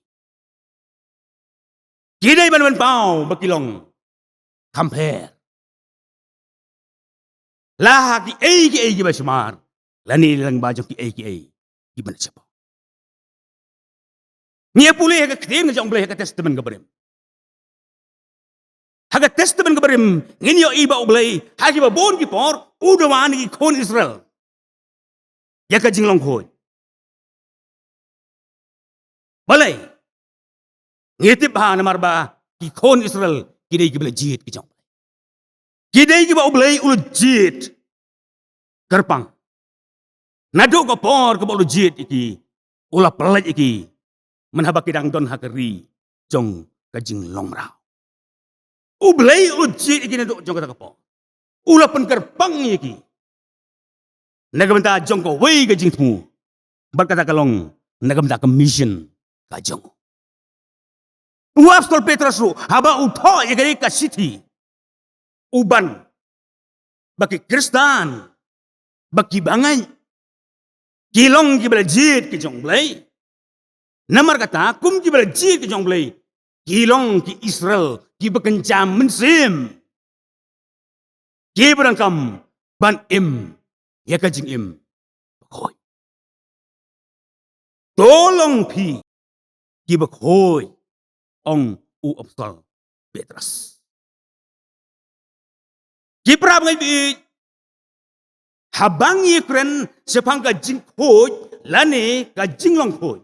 Ki dei ban pynpaw ba ki long kham pher la ha kiei kiei kiba shamar lane lyngba jong kiei kiei kiba na shapoh. Ngi ïa pule ha ka ktien ka jong U Blei ha ka Testament kaba rim. Ha ka Testament kaba rim ngin ïohi ba U Blei ha kiba bun ki por u dawa na ki khun Israel ïa ka jinglong khuid. Balei? Ngi tip ba namar ba ki khun Israel ki dei kiba la jied ki jong U Blei. Ki dei kiba U Blei u la jied kyrpang. Naduh ka por kaba u la jied ïa ki, u la pynlait ïa ki man haba ki dang don ha ka ri jong ka jinglong mraw. U Blei u la jied ïa ki naduh jong kata ka por. U la pynkyrpang ïa ki na ka bynta jong kawei ka jingthmu, bad kata ka long na ka bynta ka mission ka jong u. U Apostol Petros ruh haba u thoh ïa kane ka shithi u ban ba ki Khristan, ba ki bangeit ki long kiba la jied ki jong U Blei. Namar kata kum kiba la jied ki jong U Blei ki long ki Israel kiba kynja mynsiem, kiba donkam ban im ïa ka jingim bakhuid. To long phi kiba khuid, ong u Apostol Petros. Ki para bangeit, haba ngi kren shaphang ka jingkhuid lane ka jinglong khuid,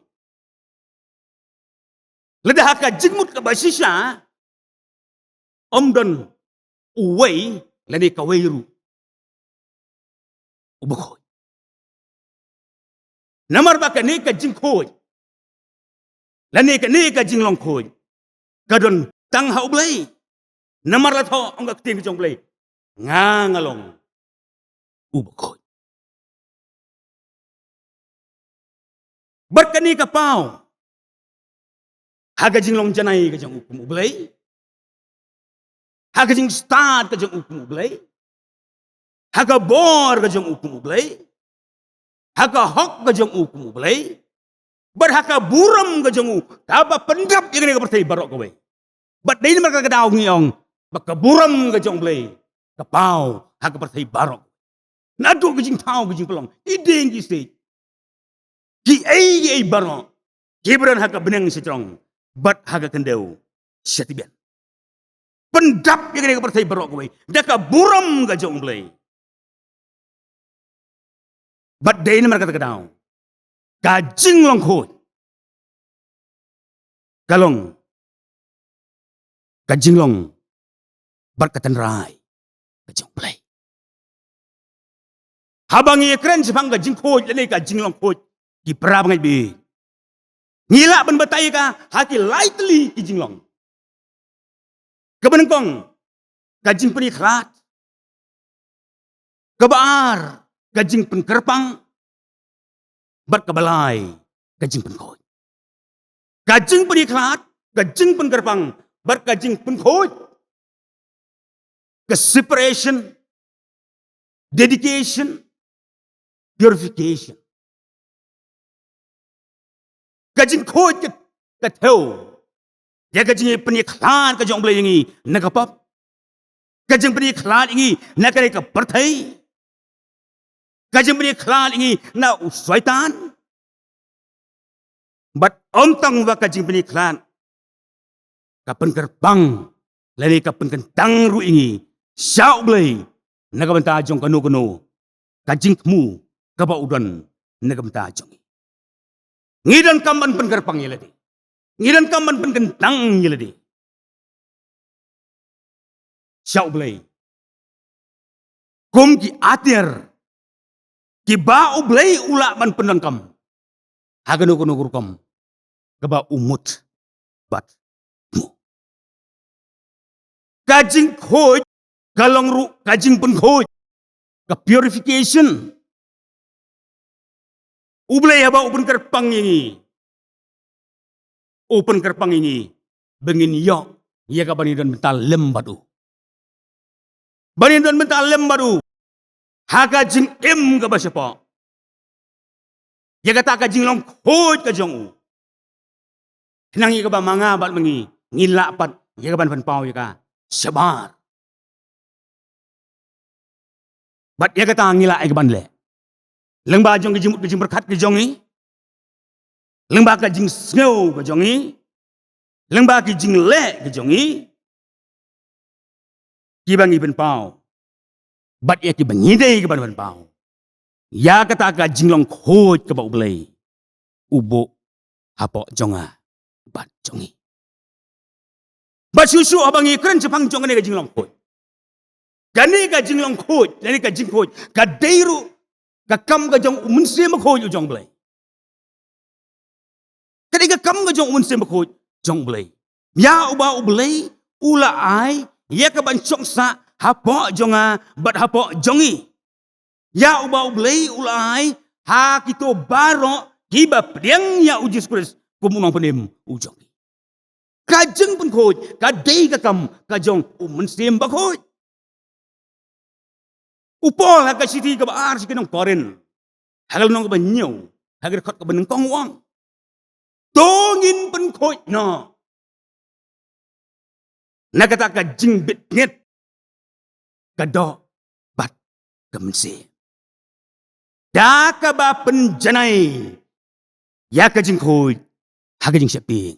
lada ha ka jingmut kaba shisha ym don uwei lane kawei ruh uba khuid. Namar ba kane ka jingkhuid lane kane ka jinglong khuid ka don tang ha U Blei. Namar la thoh, ong ka ktien ka jong U Blei, nga nga long u bakhuid. Bad kane ka paw ha ka jinglong janai ka jong u kum u Blei, ha ka jingstad ka jong u kum u Blei, ha ka bor ka jong u kum u Blei, ha ka hok ka jong u kum u Blei, bad ha ka burom ka jong u, kaba pyndap ïa kane ka pyrthei baroh kawei. Bad dei namar kata ka daw ngi ong ba ka burom ka jong u Blei ka paw ha ka pyrthei baroh. Naduh ka jingthaw ka jingpynlong, ki dieng ki siej, kiei kiei baroh kiba don ha ka bneng sha jrong bad ha ka khyndew sha tbian, pyndap ïa kane ka pyrthei baroh kawei da ka burom ka jong u Blei. Bad dei namar kata ka daw ka jinglong khuid ka long ka jinglong bad ka tynrai ka jong u Blei. Haba ngi ïakren shaphang ka jingkhuid lane ka jinglong khuid, ki para bangeit, ngi lah ban batai ïa ka ha ki lai tylli ki jinglong. Kaba nyngkong, ka jingpyniakhlad. Kaba ar, ka jingpynkyrpang. Bad kaba lai, ka jingpynkhuid. Ka jingpyniakhlad, ka jingpynkyrpang bad ka jingpynkhuid. Ka separation, dedication, purification. Ka jingkhuid ka, ka thew ïa ka jingpyniakhlad ka jong u Blei ïa ngi na ka pop. Ka jingpyniakhlad ïa ngi na kane ka pyrthei. Ka jingpyniakhlad ïa ngi na u Soitan. Bad ym tang ba ka jingpyniakhlad, ka pynkyrpang lane ka pynkyntang ruh ïa ngi sha u Blei na ka bynta jong kano kano ka jingthmu kaba u don na ka bynta jong ngi. Ngi donkam ban pynkyrpang ïa lade, ngi donkam ban pynkyntang ïa lade sha u Blei kum ki atiar kiba u Blei u lah ban pyndonkam ha kano kano ka rukom kaba u mut bad thmu. Ka jingkhuid ka long ruh ka jingpynkhuid, ka purification. U Blei haba u pynkyrpang ïa ngi, u pynkyrpang ïa ngi ba ngin ïoh ïa ka ban ïadon bynta lem bad u, ban ïadon bynta lem bad u ha ka jingim kaba shapoh. Ïa kata ka jinglong khuid ka jong u, khnang ïa kaba ma nga bad ma ngi ngin lah pat ïa ka ban pynpaw ïa ka shabar. Bad ïa kata ngi lah ïa ka ban leh lyngba jong ka jingmut ka jingpyrkhat ka jong ngi, lyngba ka jingsngew ka jong ngi, lyngba ka jingleh ka jong ngi, kiba ngi pynpaw bad ïa kiba ngi dei ka ban pynpaw ïa kata ka jinglong khuid kaba u Blei u buh hapoh jong nga bad jong ngi. Bad shuh shuh haba ngi kren shaphang jong kane ka jinglong khuid, kane ka jinglong khuid lane ka jingkhuid ka dei ruh ka kam ka jong u Mynsiem Bakhuid u jong u Blei. Ka dei ka kam ka jong u Mynsiem Bakhuid jong u Blei, ïa uba u Blei u la ai ïa ka ban shong sah hapoh jong nga bad hapoh jong ngi. Ïa uba u Blei u la ai ha kito baroh kiba pdiang ïa u Jisu Khrist kum u Nongpynim u jong ngi. Ka jingpynkhuid ka dei ka kam ka jong u Mynsiem Bakhuid. U Paul ha ka shithi kaba ar sha ki nong Korinth, ha ka lynnong kaba hynñiew, ha ka dkhot kaba nyngkong u ong, to ngin pynkhuid noh na kata ka jingbit ngit ka doh bad ka mynsiem, da kaba pynjanai ïa ka jingkhuid ha ka jingsheptieng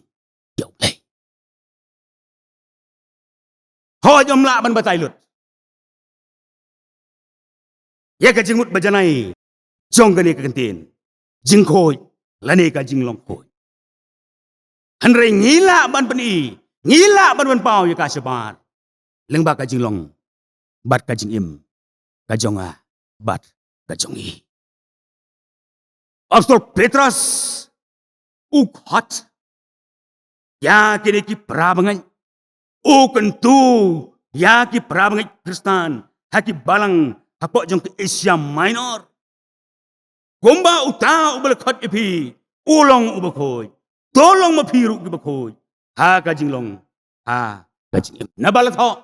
ïa u Blei. Hooid, ym lah ban batai lut ïa ka jingmut bajanai jong kane ka kyntien jingkhuid lane ka jinglong khuid. Hynrei ngi lah ban pyni, ngi lah ban pynpaw ïa ka shabar lyngba ka jinglong bad ka jingim ka jong nga bad ka jong ngi. Apostol Petros u khot ïa kine ki para bangeit, u kyntu ïa ki para bangeit Khristan ha ki balang hapoh jong ka Asia Minor. Kumba uta uba la khot ïa phi u long uba khuid, to long ma phi ruh kiba khuid ha ka jinglong, ha ka jingim. Naba la thoh,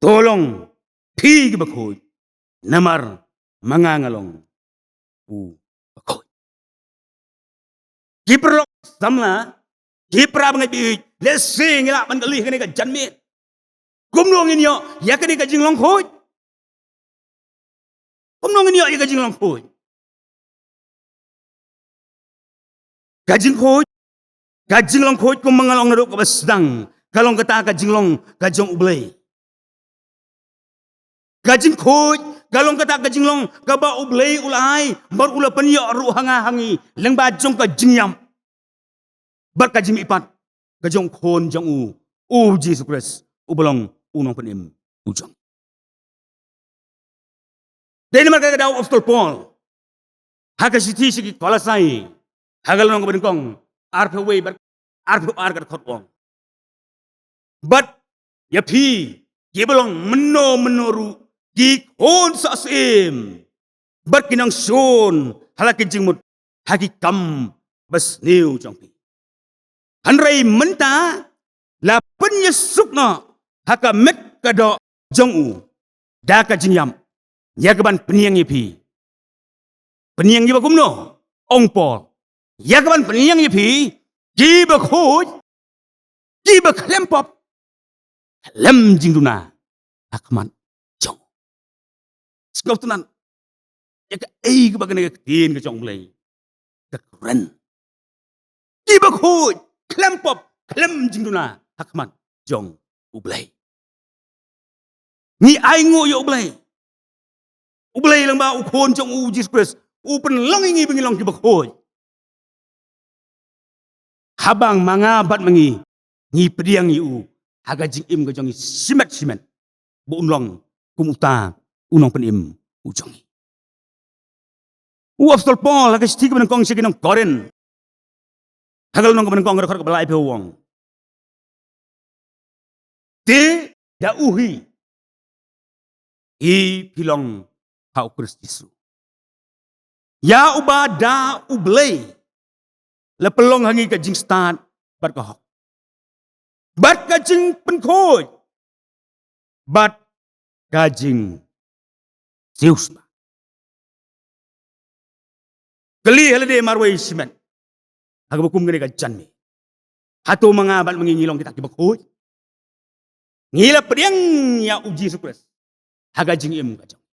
to long phi kiba khuid, namar ma nga nga long uba khuid. Ki paralok samla, ki para bangeit baieit, lehse ngi lah ban kylli ha kane ka janmiet, kumno ngin ïoh ïa kane ka jinglong khuid? Kumno ngin ïoh ïa ka jinglong khuid? Ka jingkhuid, ka jinglong khuid kumba nga la ong naduh kaba sdang, ka long kata ka jinglong ka jong U Blei. Ka jingkhuid ka long kata ka jinglong kaba U Blei u la ai bad u la pynïoh ruh ha nga ha ngi lyngba jong ka jingïap bad ka jingmihpat ka jong u Khun jong u, U Jisu Khrist, uba long u Nongpynim u jong. Dei namar kata ka daw u Apostol Paul ha ka shithi sha ki Kolosai, ha ka lynnong kaba nyngkong, arphew wei bad arphew ar, ka dkhot u ong: Bad ïa phi kiba long mynno mynno ruh ki khun sah syiem bad ki nongshun ha la ki jingmut ha ki kam basniew jong phi. Hynrei mynta la pynïasuk noh ha ka met ka doh jong u da ka jingïap, ïa kaban pynïeng ïa phi. Pynïeng ïa ba kumno? Ong Paul, ïa kaban pynïeng ïa phi kiba khuid, kiba khlem pop, khlem jingduna ha khmat jong u. Sngewtynnat ïa kaei kaba kane ka ktien ka jong U Blei ka kren. Kiba khuid, khlem pop, khlem jingduna ha khmat jong U Blei. Ngi ainguh ïa U Blei. U Blei lyngba u Khun jong u, U Jisu Khrist, u pynlong ïa ngi ba ngi long kiba khuid. Haba ma nga bad ma ngi ngi pdiang ïa u ha ka jingim ka jong ngi shimet shimet, ba un long kum uta u Nongpynim u jong ngi. U Apostol Paul ha ka shithi kaba nyngkong sha ki nong Korinth, ha ka lynnong kaba nyngkong, ka dkhot kaba laiphew, u ong: Te da u hi hi phi long ha U Khrist Jisu, ïa uba da U Blei la pynlong ha ngi ka jingstad bad ka hok, bad ka jingpynkhuid, bad ka jingsiewspah. Kylli ha lade marwei shimet ha kaba kum kane ka janmiet. Hato ma nga bad ma ngi ngi long kita kiba khuid? Ngi la pdiang ïa U Jisu Khrist ha ka jingim ka jong ngi.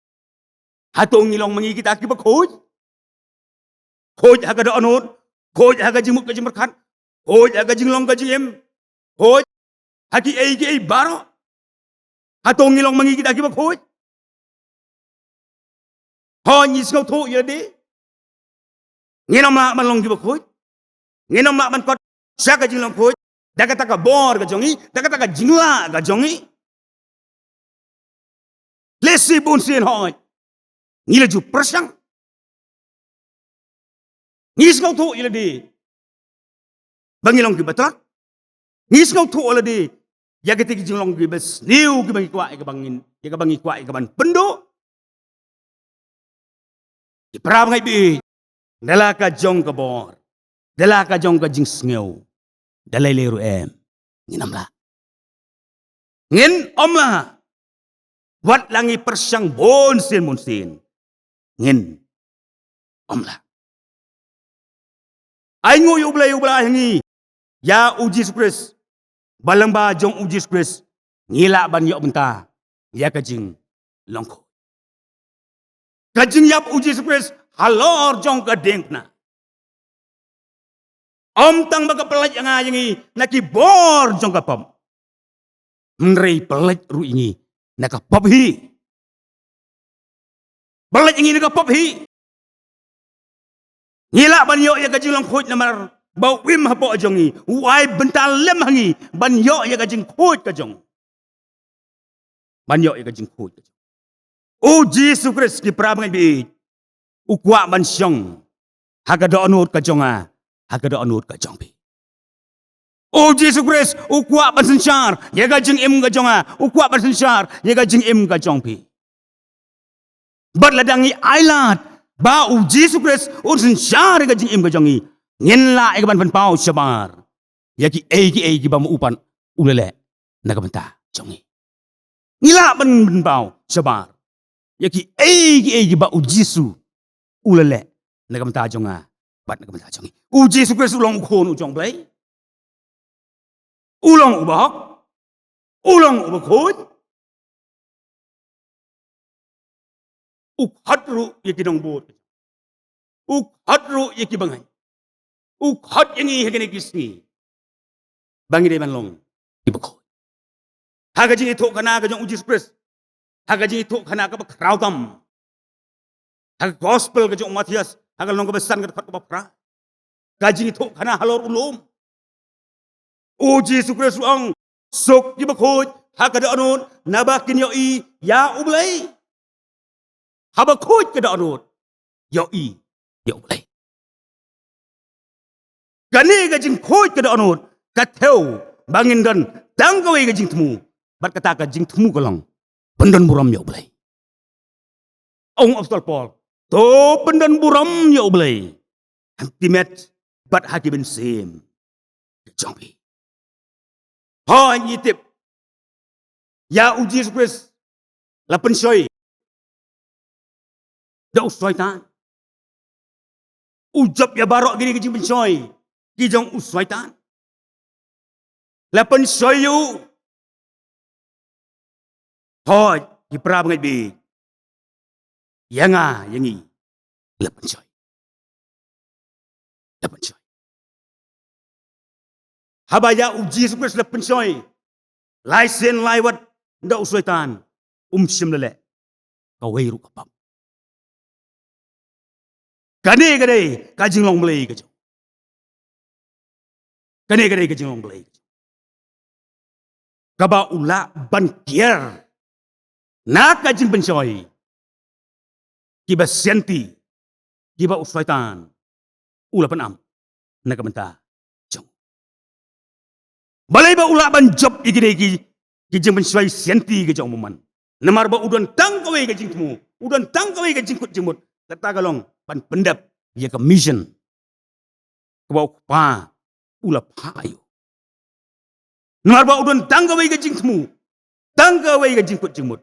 Hato ngi long ma ngi kita kiba khuid? Khuid ha ka dohnud, khuid ha ka jingmut ka jingpyrkhat, khuid ha ka jinglong ka jingim, khuid ha kiei kiei baroh. Hato ngi long ma ngi kita kiba khuid? Hooid, ngi sngewthuh ïa lade. Ngin ym lah ban long kiba khuid. Ngin ym lah ban kot sha ka jinglong khuid da kata ka bor ka jong ngi, da kata ka jinglah ka jong ngi. Lehse bunsien, hooid, ngi la ju pyrshang. Ngi sngewthuh ïa lade ba ngi long kiba tlot. Ngi sngewthuh ïa lade ïa kita ki jinglong kiba sniew kiba ngi kwah, ïa kaba ngin, ïa kaba ngi kwah, ïa kaban pynduh. Ki para bangeit baieit, da la ka jong ka bor, da la ka jong ka jingsngew, da lei lei ruh em, ngin ym lah. Ngin ym lah. Wat la ngi pyrshang bunsien bunsien, ngin ym lah. Ainguh ïa U Blei uba la ai ha ngi ïa U Jisu Khrist, ba lyngba jong U Jisu Khrist ngi lah ban ïoh bynta ïa ka jinglong khuid. Ka jingïap U Jisu Khrist halor jong ka diengphna, ym tang ba ka pynlait ïa nga ïa ngi na ki bor jong ka pop, hynrei pynlait ruh ïa ngi na ka pop hi. Pynlait ïa ngi na ka pop hi. Ngi lah ban ïoh ïa ka jinglong khuid namar ba u im hapoh jong ngi, u ai bynta lem ha ngi ban ïoh ïa ka jingkhuid ka jong, ban ïoh ïa ka jingkhuid ka jong. U Jisu Khrist, ki para bangeit baieit, u kwah ban shong ha ka dohnud ka jong nga, ha ka dohnud ka jong phi. U Jisu Khrist u kwah ban synshar ïa ka jingim ka jong nga, u kwah ban synshar ïa ka jingim ka jong phi. Bad lada ngi ailad ba U Jisu Khrist un synshar ïa ka jingim ka jong ngi, ngin lah ïa ka ban pynpaw shabar ïa kiei kiei kiba ma u pat u la leh na ka bynta jong ngi. Ngi lah ban pynpaw shabar ïa kiei kiei kiba U Jisu u la leh na ka bynta jong nga bad na ka bynta jong ngi. U Jisu Khrist u long u Khun u jong U Blei. U long uba hok. U long uba khuid. U khot ruh ïa ki nongbud. U khot ruh ïa ki bangeit. U khot ïa ngi ha kine ki sngi ba ngi dei ban long kiba khuid. Ha ka jingïathuhkhana ka jong U Jisu Khrist, ha ka jingïathuhkhana kaba khraw tam, ha ka gospel ka jong u Mathaios, ha ka lynnong kaba san, ka dkhot kaba phra, ka jingïathuhkhana halor u lum, U Jisu Khrist u ong, suk kiba khuid ha ka dohnud, naba kin ïohi ïa U Blei. Haba khuid ka dohnud, ïohi ïa U Blei. Kane ka jingkhuid ka dohnud ka thew ba ngin don tang kawei ka jingthmu, bad kata ka jingthmu ka long pyndon burom ïa U Blei. Ong u Apostol Paul, to pyndon burom ïa U Blei ha ki met bad ha ki mynsiem ka jong phi. Hooid, ngi tip ïa U Jisu Khrist la pynshoi da u Soitan. U jop ïa baroh kine ki jingpynshoi ki jong u Soitan. La pynshoi ïa u. Hooid, ki para bangeit baieit, ïa nga ïa ngi la pynshoi. La pynshoi. Haba ïa U Jisu Khrist la pynshoi lai sien lai wat da u Soitan, um shym la leh kawei ruh ka pap. Kane ka dei ka jinglong Blei ka jong. Kane ka dei ka jinglong Blei ka jong, kaba u lah ban kiar na ka jingpynshoi kiba sianti kiba u Soitan u la pynam na ka bynta jong. Balei ba u lah ban jop ïa kine ki, ki jingpynshoi sianti ki jong u, man? Namar ba u don tang kawei ka jingthmu, u don tang kawei ka jingkut jingmut, kata ka long ban pyndep ïa ka mission kaba u Kpa u la phah ïa u. Namar ba u don tang kawei ka jingthmu, tang kawei ka jingkut jingmut,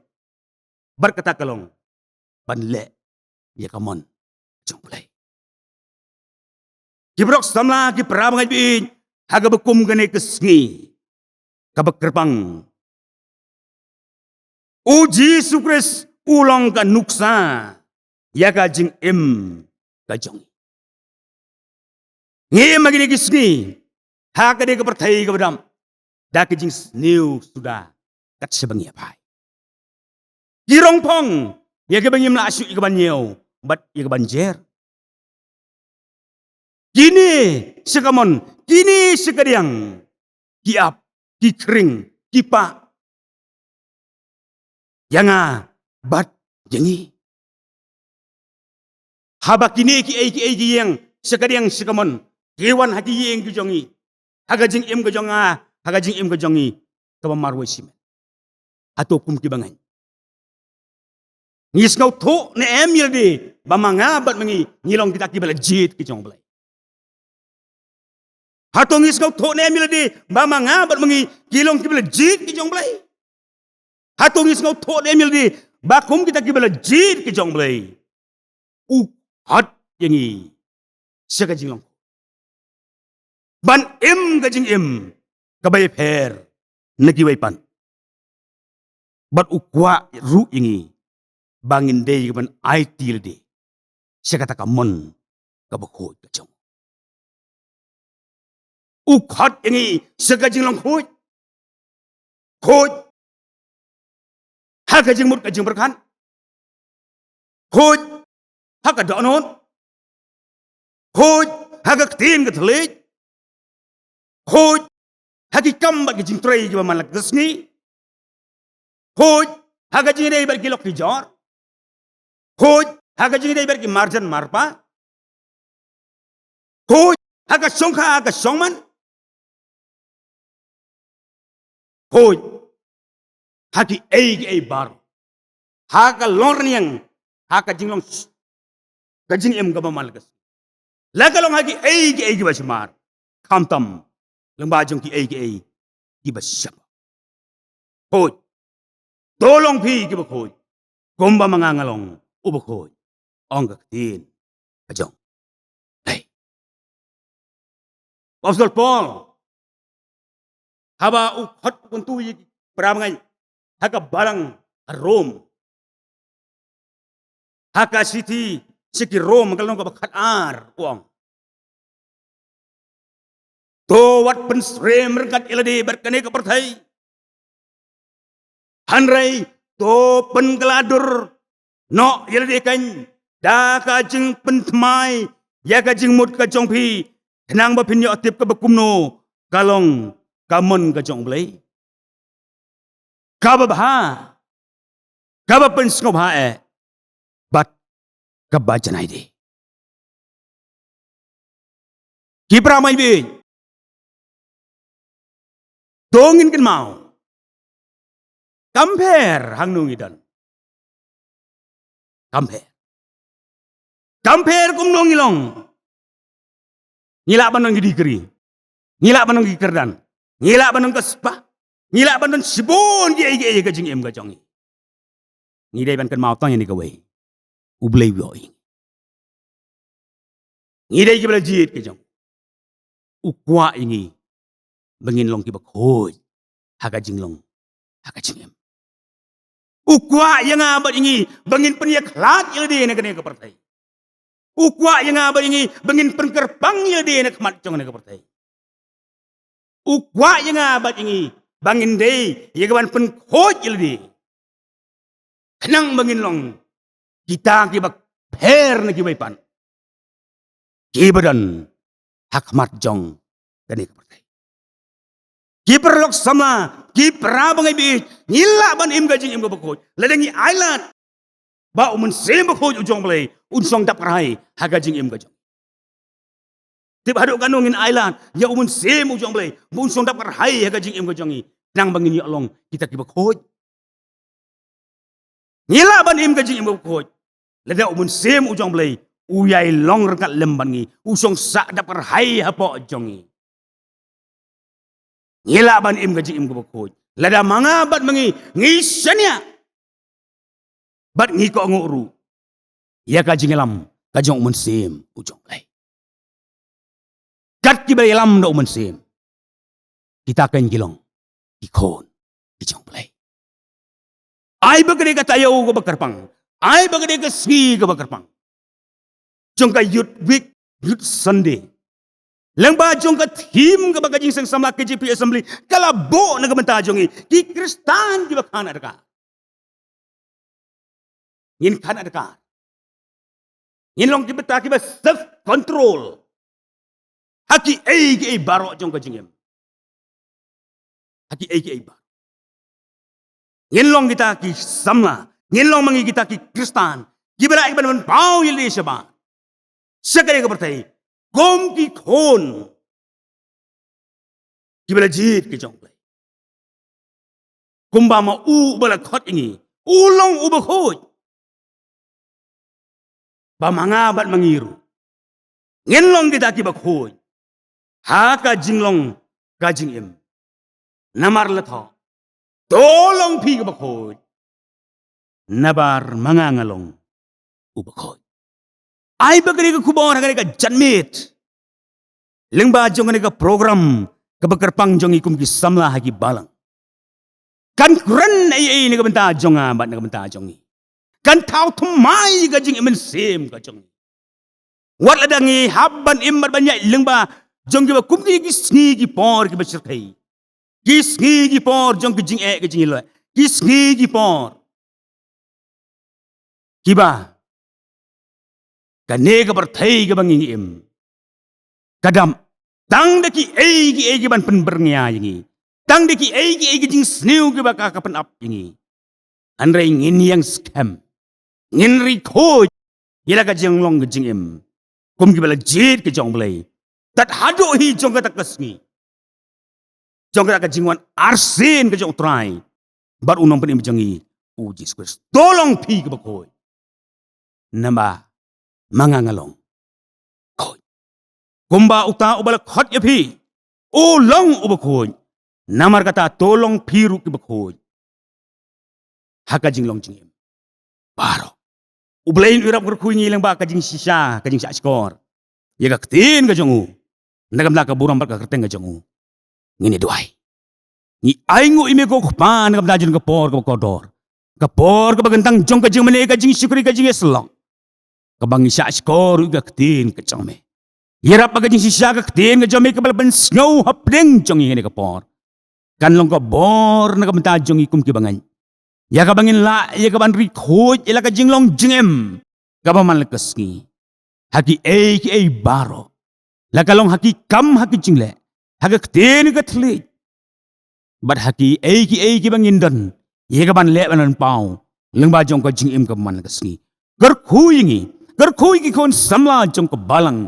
bad kata ka long ban leh ïa ka mon jong U Blei. Ki paralok samla, ki para bangeit baieit, ha kaba kum kane ka sngi kaba kyrpang, U Jisu Khrist u long ka nuksa ïa ka jingim ka jong ngi. Ngi im ha kine ki sngi ha kane ka pyrthei kaba dap da ka jingsniew suda kat shaba ngi ïa phai. Ki rong phong ïa kaba ngim lah shuh ïa ka ban ñiew bad ïa ka ban jer. Kine sha kamon, kine sha kadiang, ki ap, ki khring, ki pah ïa nga bad ïa ngi. Haba kine kiei kiei ki ïeng sha kadiang sha kamon, ki wan ha ki ïing ki jong ngi, ha ka jingim ka jong nga, ha ka jingim ka jong ngi kaba marwei shimet, hato kum ki bangeit ngi sngewthuh ne em ïa lade ba ma nga bad ma ngi ngi long kita kiba la jied ki jong U Blei? Hato ngi sngewthuh ne em ïa lade ba ma nga bad ma ngi ki long kiba la jied ki jong U Blei? Hato ngi sngewthuh ne em ïa lade ba kum kita kiba la jied ki jong U Blei, u khot ïa ngi sha ka jinglong, ban im ka jingim kaba ïapher na kiwei pat, bad u kwah ruh ïa ngi ba ngin dei ban aiti lade sha kata ka mon kaba khuid ka jong u. U khot ïa ngi sha ka jinglong khuid. Khuid ha ka jingmut ka jingpyrkhat. Khuid ha ka dohnud. Khuid ha ka ktien ka thylliej. Khuid ha ki kam bad ki jingtrei kiba man la ka sngi. Khuid ha ka jingïadei bad ki lok ki jor. Khuid ha ka jingïadei bad ki marjan marpa. Khuid ha ka shongkha ha ka shongman. khuid ha ki ei ki ei baroh, ha ka long rniang, ha ka jinglong, ka jingim kaba man la ka sngi, la ka long ha ki ei ki ei kiba sumar, khamtam lyngba jong ki ei ki ei kiba sumar. Khuid. To long phi kiba khuid, kumba ma nga nga long uba khuid, ong ka ktien ka jong U Blei. Apostol Paul, haba u khot u kyntu ïa ki para bangeit ha ka balang ha Rom, ha ka shithi sha ki Rom, ka lynnong kaba khatar, u ong: To wat pynsyriem ryngkat ïa lade bad kane ka pyrthei, hynrei to pynkylla dur noh ïa lade keiñ da ka jingpynthymmai ïa ka jingmut ka jong phi, khnang ba phin ïoh tip kaba kumno ka long ka mon ka jong U Blei, kaba bha, kaba pynsngewbha eh, bad kaba janai de. Ki para bangeit, to ngin kynmaw, kam pher hangno ngi don, kam pher, kam pher kumno ngi long. Ngi lah ban don ki degree, ngi lah ban don ki kyrdan, ngi lah ban don ka spah, ngi lah ban don shibun ki ei ki ei ha ka jingim ka jong ngi. Ngi dei ban kynmaw tang ïa kane kawei: U Blei u ïohi. Ngi dei kiba la jied ka jong U. U kwah ïa ngi ba ngin long kiba khuid ha ka jinglong, ha ka jingim. U kwah ïa nga bad ïa ngi ba ngin pynïakhlad ïa lade na kane ka pyrthei. U kwah ïa nga bad ïa ngi ba ngin pynkyrpang ïa lade na khmat jong kane ka pyrthei. U kwah ïa nga bad ïa ngi ba ngin dei ïa ka ban pynkhuid ïa lade, khnang ba ngin long kita kiba pher na kiwei pat kiba don ha khmat jong kane ka pyrthei. Ki paralok samla, ki para bangeit, ngi lah ban im ka jingim kaba khuid lada ngi ailad ba U Mynsiem Bakhuid u jong U Blei un shong dap kyrhai ha ka jingim ka jong ngi. Tip haduh katno ngin ailad ïa U Mynsiem u jong U Blei ba un shong dap kyrhai ha ka jingim ka jong ngi, khnang ba ngin ïoh long kita kiba khuid. Ngi lah ban im ka jingim kaba khuid lada U Mynsiem u jong U Blei u ïai long ryngkat lem bad ngi, u shong sah dap kyrhai hapoh jong ngi. Ngi lah ban im ka jingim kaba khuid lada ma nga bad ma ngi ngi shaniah bad ngi kohnguh ruh ïa ka jingïalam ka jong U Mynsiem u jong U Blei. Kat kiba ïalam da U Mynsiem, kita keiñ ki long ki khun ki jong U Blei. Ai ba ka dei ka taïew kaba kyrpang, ai ba ka dei ka sngi kaba kyrpang jong ka Youth Week, Youth Sunday, lyngba jong ka theme kaba ka Jingseng Samla K J P Assembly ka la buh na ka bynta jong ngi ki Khristan kiba khanadkar. Ngin khanadkar, ngin long ki bynta kiba self control ha ki ei ki ei baroh jong ka jingim, ha ki ei ki ei baroh. Ngin long kita ki samla, ngin long ma ngi kita ki Khristan kiba lah ban pynpaw ïa lade shabar sha kane ka pyrthei kum ki khun kiba la jied ki jong U Blei. Kumba ma u uba la khot ïa ngi u long uba khuid, ba ma nga bad ma ngi ruh ngin long kita kiba khuid ha ka jinglong ka jingim. Namar la thoh, to long phi kiba khuid, namar ma nga nga long uba khuid. Ai ba ka dei ka khubor ha kane ka janmiet lyngba jong kane ka program kaba kyrpang jong ngi kum ki samla ha ki balang. Kan kren ei ei na ka bynta jong nga bad na ka bynta jong ngi, kan thaw thymmai ka jingim mynsiem ka jong ngi. Wat lada ngi hap ban im bad ban ïaid lyngba jong kiba kum ki, ki sngi ki por kiba shyrkhei, ki sngi ki por jong ki jingeh ki jingïaleh, ki sngi ki por kiba kane ka pyrthei kaba ngi im ka dap tang da ki ei ki ei ki ban pynbyrngia ïa ngi, tang da ki ei ki ei ki jingsniew kiba ka, ka pynap ïa ngi. Hynrei ngin ïeng skhem, ngin ri khuid ïa la ka jinglong ka jingim kum kiba la jied ki jong U Blei tad haduh hi jong kata ka sngi. jong ka jingwan arsien ka jong u Trai bad u nongpynim jong ngi u Jisu Khrist. To long phi kiba khuid, namar ma nga nga long khuid. Kumba uta uba la khot ïa phi u long uba khuid, namar kata to long phi ruh kiba khuid ha ka jinglong jingim baroh. U Blei un ïarap kyrkhu ïa ngi lyngba ka jingshisha, ka jingshahshkor ïa ka ktien ka jong u, na ka bynta ka burom bad ka kyrteng ka jong u. Ngin ïa duwai. Ngi ainguh ïa me ko Kpa na ka bynta jong ka por kaba kordor, ka por kaba kyntang jong ka jingmane, ka jingshakri, ka jingïasyllok, kaba ngi shahshkor ïa ka ktien ka jong me. Ïarap ba ka jingshisha ka ktien ka jong me kaba la pynsngew hapdeng jong ngi ha kane ka por kan long ka bor na ka bynta jong ngi kum kiba ngeit, ïa kaba ngin lah ïa kaban ri khuid ïa la ka jinglong jingim kaba man la ka sngi ha kiei kiei baroh, la ka long ha ki kam, ha ki jingleh, ha ka ktien, ha ka thylliej, bad ha kiei kiei kiba ngin don ïa kaban leh ban paw lyngba jong ka jingim kaba man la ka sngi. Kyrkhu ïa ngi, kyrkhu ïa ki khun samla jong ka balang,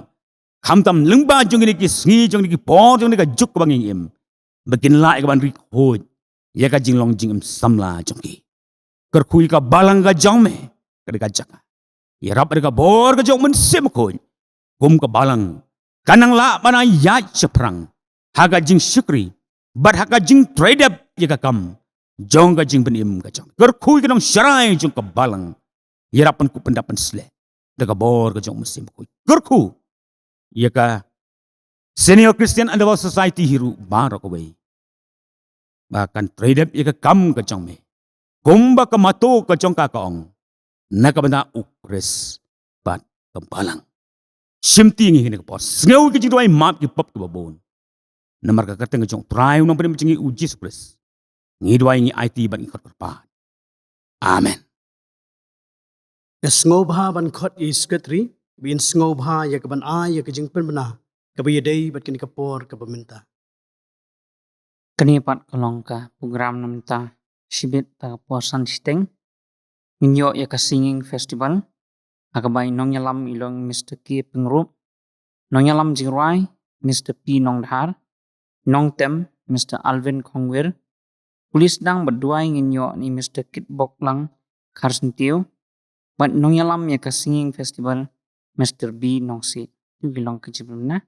khamtam lyngba jong kine ki sngi, jong kine ki por, jong kane ka juk kaba ngi im, ba kin lah ïa kaban ri khuid ïa ka jinglong jingim samla jong ki. Kyrkhu ïa ka balang ka jong me, ka dei ka jaka ïarap da ka bor ka jong u Mynsiem Bakhuid, kum ka balang kan nang lah ban ïaid shaphrang ha ka jingshakri bad ha ka jingtrei dep ïa ka kam jong ka jingpynim ka jong. Kyrkhu ïa ka nongsharai jong ka balang, ïarap ban kup, pyndap, pynsleh da ka bor ka jong u Mynsiem Bakhuid. Kyrkhu ïa ka Senior Christian Endeavour Society hi ruh baroh kawei, ba kan trei dep ïa ka kam ka jong me, kumba ka motto ka jong ka ka ong, na ka bynta u Khrist bad ka balang. Shimti ngi ha kane ka por, sngew ïa ka jingduwai, map ki pop kiba bun, namar ka kyrteng ka jong u Trai, u nongpynim jong ngi u Jisu Khrist, ngi duwai, ngi aiti bad ngi khot kyrpad. Amen. Ka sngewbha ban khot ïa i Secretary ba in sngewbha ïa kaban ai ïa ka jingpynbna kaba ïadei bad kane ka por kaba mynta. Kane pat ka long ka program na mynta shibit, ta ka por san shiteng. Ngin ïoh ïa ka singing festival ha kaba i nongïalam i long Mister K Pyngrope, nongïalam jingrwai Mister P Nongdhar, nongtem Mister Alvin Khongwir, pule sdang bad duwai ngin ïoh na i Mister Kitboklang Kharsyntiew, bad nongïalam ïa ka singing festival Mister B Nongsiej. Kito ki long ka jingpynbna.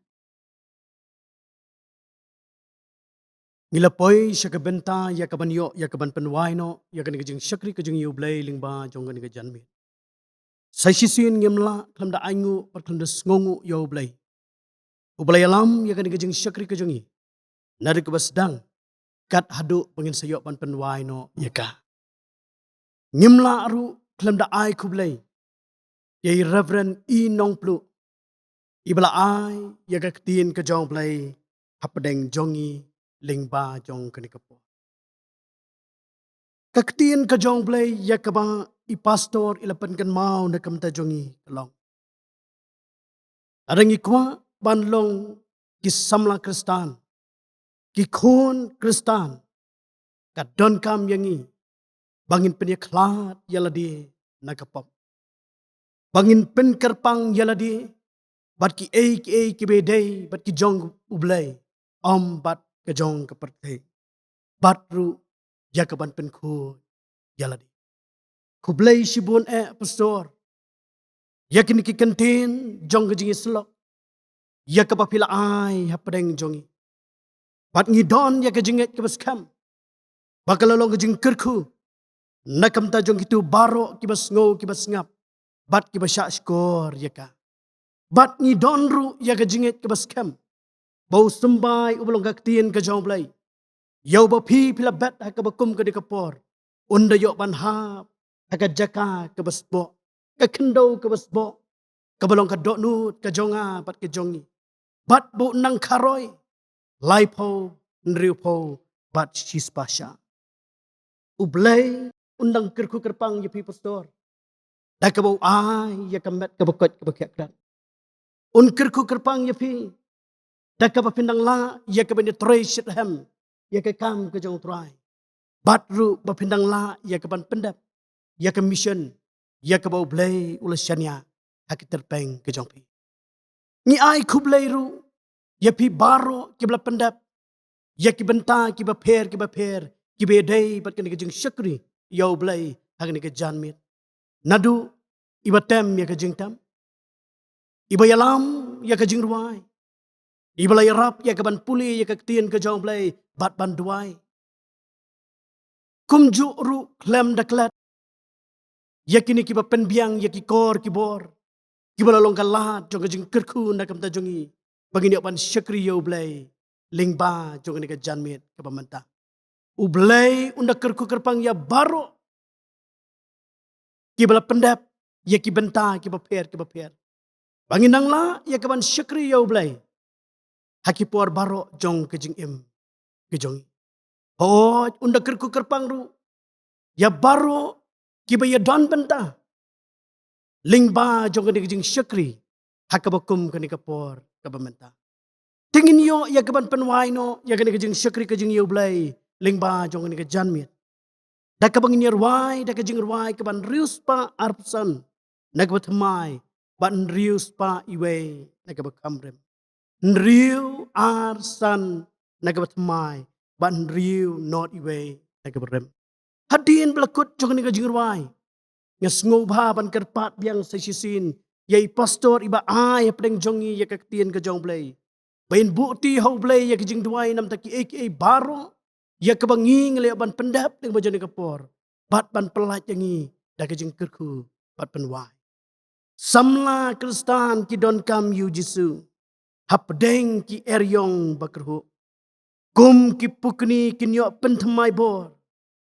Ngi la poi sha ka bynta ïa kaban ïoh ïa kaban pynwai noh ïa kane ka jingshakri ka jong ngi ïa u Blei lyngba jong kane ka janmiet. Sa shisien ngim lah khlem da ainguh bad khlem da sngewnguh ïa u Blei uba la ïalam ïa kane ka jingshakri ka jong ngi naduh kaba sdang kat haduh ba ngin sa ïoh ban pynwai noh ïa ka. Ngim lah ruh khlem da ai khublei ïa i Reverend E Nongpluh, iba la ai ïa ka ktien ka jong u Blei hapdeng jong ngi lyngba jong kane ka por. Ka ktien ka jong u Blei ïa kaba i pastor i la pynkynmaw na ka bynta jong ngi ka long, lada ngi kwah ban long ki samla Khristan, ki khun Khristan, ka donkam ïa ngi ba ngin pynïakhlad ïa lade na ka pop, ba ngin pynkyrpang ïa lade bad kiei kiei kiba ïadei bad ki jong u Blei, ym bad ka jong ka pyrthei, bad ruh ïa kaban pynkhuid ïa lade. Khublei shibun eh pastor ïa kine ki kyntien jong ka jingïasyllok ïa kaba phi la ai hapdeng jong ngi. Bad ngi don ïa ka jingngeit kaba skhem ba ka la long ka jingkyrkhu na ka bynta jong kito baroh kiba sngew, kiba sngap bad kiba shahshkor ïa ka. Bad ngi don ruh ïa ka jingngeit kaba skhem ba u symbai uba long ka ktien ka jong u Blei, ïa uba phi, phi la bet ha kaba kum kane ka por, un da ïoh ban hap ha ka jaka kaba sboh, ka khyndew kaba sboh, kaba long ka dohnud ka jong nga bad ka jong ngi, bad ba un nang kharoi laiphew, hynriewphew bad shispah shah. U Blei un nang kyrkhu kyrpang ïa phi pastor da kaba u ai ïa ka met kaba koit kaba khiah krat. Un kyrkhu kyrpang ïa phi da kaba phin nang lah ïa kaban ïatrei shitrhem ïa ka kam ka jong u Trai, bad ruh ba phin nang lah ïa kaban pyndep ïa ka mission ïa kaba u Blei u la shaniah ha ki tyrpeng ka jong phi. Ngi ai khublei ruh ïa phi baroh kiba la pyndep ïa ki bynta kiba pher kiba pher kiba ïadei bad kane ka jingshakri ïa U Blei ha kane ka janmiet. Naduh iba tem ïa ka jingtem, iba ïalam ïa ka jingrwai, iba la ïarap ïa ka ban pule ïa ka ktien ka jong U Blei bad ban duwai. Kumjuh ruh khlem da klet ïa kine kiba pynbiang ïa ki kor ki bor kiba la long ka lad jong ka jingkyrkhu na ka bynta jong ngi ba ngin ïoh ban shakri ïa U Blei lyngba jong kane ka janmiet kaba mynta. U Blei un da kyrkhu kyrpang ïa baroh kiba la pyndep ïa ki bynta kiba pher kiba pher ba ngin nang lah ïa ka ban shakri ïa U Blei ha ki por baroh jong ka jingim ka jong ngi. Hooid, un da kyrkhu kyrpang ruh ïa baroh kiba ïadon bynta lyngba jong kane ka jingshakri ha kaba kum kane ka por kaba mynta. Te ngin ïoh ïa ka ban pynwai noh ïa kane ka jingshakri ka jong ngi ïa U Blei lyngba jong kane ka janmiet da kaba ngin ïarwai da ka jingrwai ka ban hynriew spah arphew san na kaba thymmai bad hynriew spah iwei na kaba kham rim. Hynriew ar san na kaba thymmai bad hynriew not iwei na kaba rim. Hadien ba la kut jong kane ka jingrwai, nga sngewbha ban kyrpad biang sa shisien ïa i pastor iba ai hapdeng jong ngi ïa ka ktien ka jong U Blei ba in buh ti ha U Blei ïa ka jingduwai na bynta kiei kiei baroh ïa kaba ngi ngi la ïoh ban pyndep lyngba jong kane ka por bad ban pyllait ïa ngi da ka jingkyrkhu bad pynwai. Samla Khristan ki donkam ïa U Jisu hapdeng ki eriong ba kyrhuh. Kum ki pukni kin ïoh pynthymmai bor,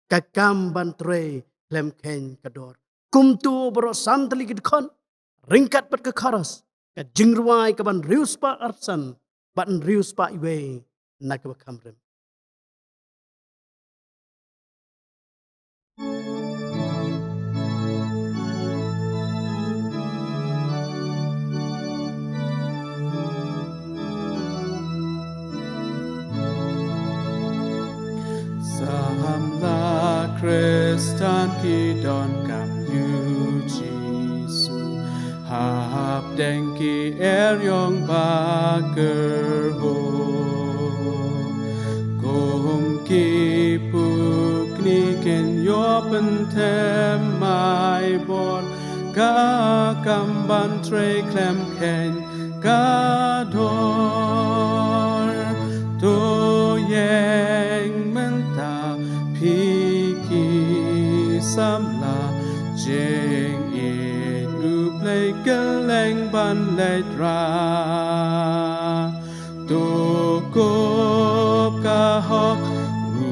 ka kam ban trei khlem kheiñ ka dor. Kumto baroh san tylli ki dkhot ryngkat bad ka chorus, ka jingrwai ka ban hynriew spah arphew san bad hynriew spah iwei na kaba kham rim. Samla Khristan ki donkam ïa U Jisu hapdeng ki eriong ba kyrhuh. Kum ki pukni kin ïoh pynthymmai bor, ka kam ban trei khlem kheiñ ka dor. To ïeng mynta phi ki samla jingïeit U Blei kylleng ban leit rah. To kup ka hok U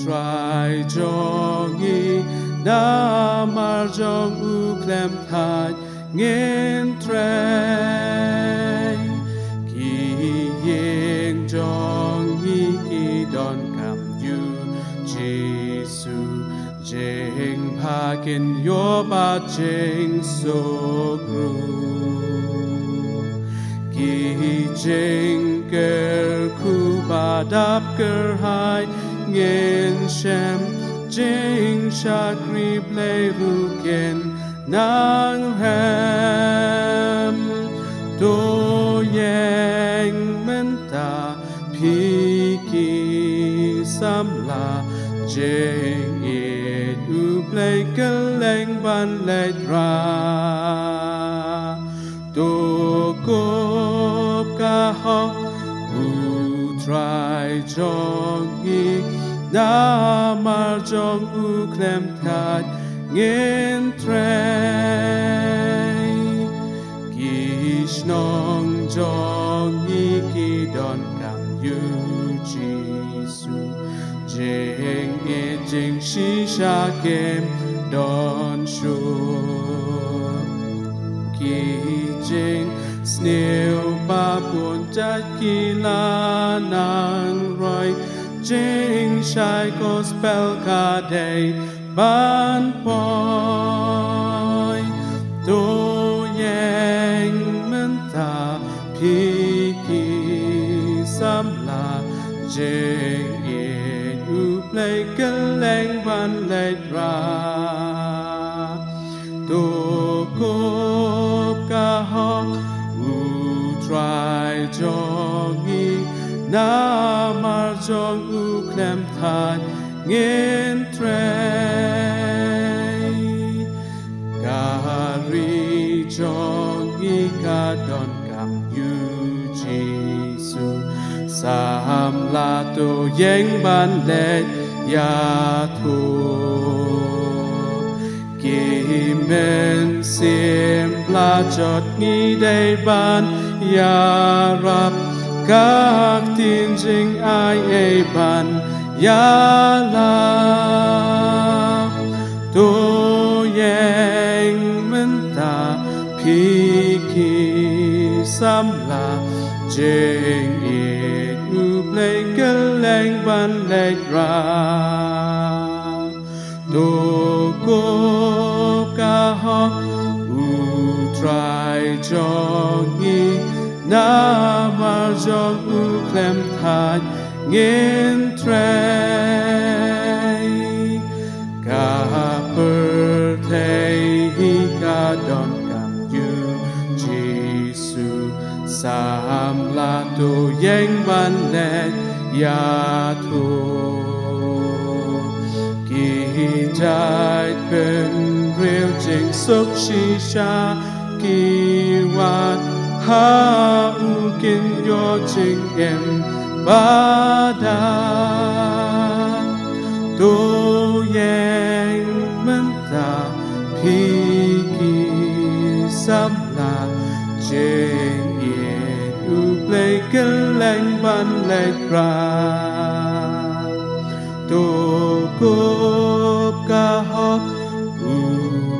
Trai jong ngi, namar jong u khlem thait ngin trei. Ki ïing jong ngi ki donkam ïa U Jisu, jingbha kin ïoh ba jingsuk ruh. Ki jingkyrkhu ba dap kyrhai ngin shem, jingshakri Blei ruh kin nang rem. To ïeng mynta phi ki samla jingïeit U Blei kylleng ban leit rah. To kup ka hok U Trai jong ngi, namar jong u khlem thait ngin trei. Ki shnong jong ngi ki donkam ïa U Jisu, jingïeit jingshisha kim don shuh. Ki jingsniew ba bun jait ki la nang roi, jingshai gospel ka dei ban poi. To ïeng mynta phi ki samla jingïeit U Blei kylleng ban leit rah. To kup ka hok U Trai jong ngi, namar jong u khlem thait ngin trei. Ka ri jong ngi ka donkam ïa u Jisu. Samla to ïeng ban leit ïathuh. Ki mynsiem la jot ngi dei ban ïarap, ka ktien jingai ei ban ïalap. To ïeng mynta phi ki samla, jingïeit U Blei kylleng ban leit rah. To kup ka hok U Trai jong ngi, namar jong u khlem thait ngin trei. Ka pyrthei hi ka donkam ïa u Jisu. Samla to ïeng ban leit ïathuh. Ki jait bynriew jingsuk shisha ki wad ha u, kin ïoh jingim bad dah. To ïeng mynta phi ki samla, jingïeit U Blei kylleng ban leit rah. To kup ka hok U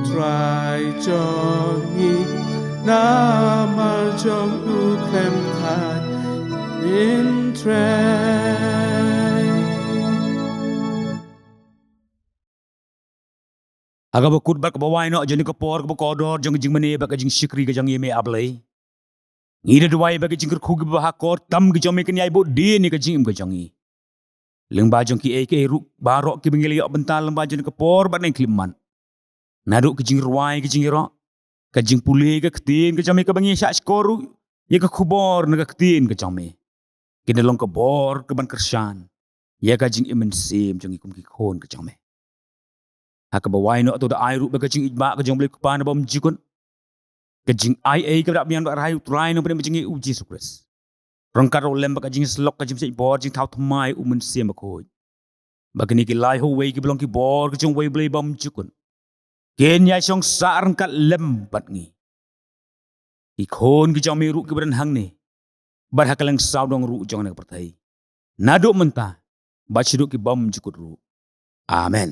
Trai jong ngi, namar jong u khlem thait ngin trei. Ha kaba kut bad kaba wai noh jong kane ka por kaba kordor jong ka jingmane bad ka jingshakri ka jong ngi, me A Blei, ngi da duwai ba ka jingkyrkhu kaba ha kor tam ka jong me kan ïai buh dien ïa ka jingim ka jong ngi. Lyngba jong kiei kiei ruh baroh kiba ngi la ïoh bynta lyngba jong kane ka por bad ngi khlem mad. Naduh ka jingrwai, ka jingïaroh, ka jingpule ka ktien ka jong me, kaba ngi shah shkor ruh ïa ka khubor na ka ktien ka jong me, kin da long ka bor kaban kyrshan ïa ka jingim mynsiem jong ngi kum ki khun ka jong me. Ha kaba wai noh, to da ai ruh ba ka jingïeit ba ka jong U Blei Kpa na bymjukut, ka jingai ei kaba dap mian bad rai U Trai Nongpynim jong ngi U Jisu Khrist, ryngkat ruh lem bad ka jingïasyllok, ka jingpynshait bor, jingthaw thymmai U Mynsiem Bakhuid, ba kine ki lai hawei kiba long ki bor ka jong uwei U Blei bymjukut, kin ïai shong sah ryngkat lem bad ngi, ki khun ki jong me ruh kiba don hangne bad ha kylleng sawdong ruh jong kane ka pyrthei, naduh mynta bad shaduh ki bymjukut ruh. Amen.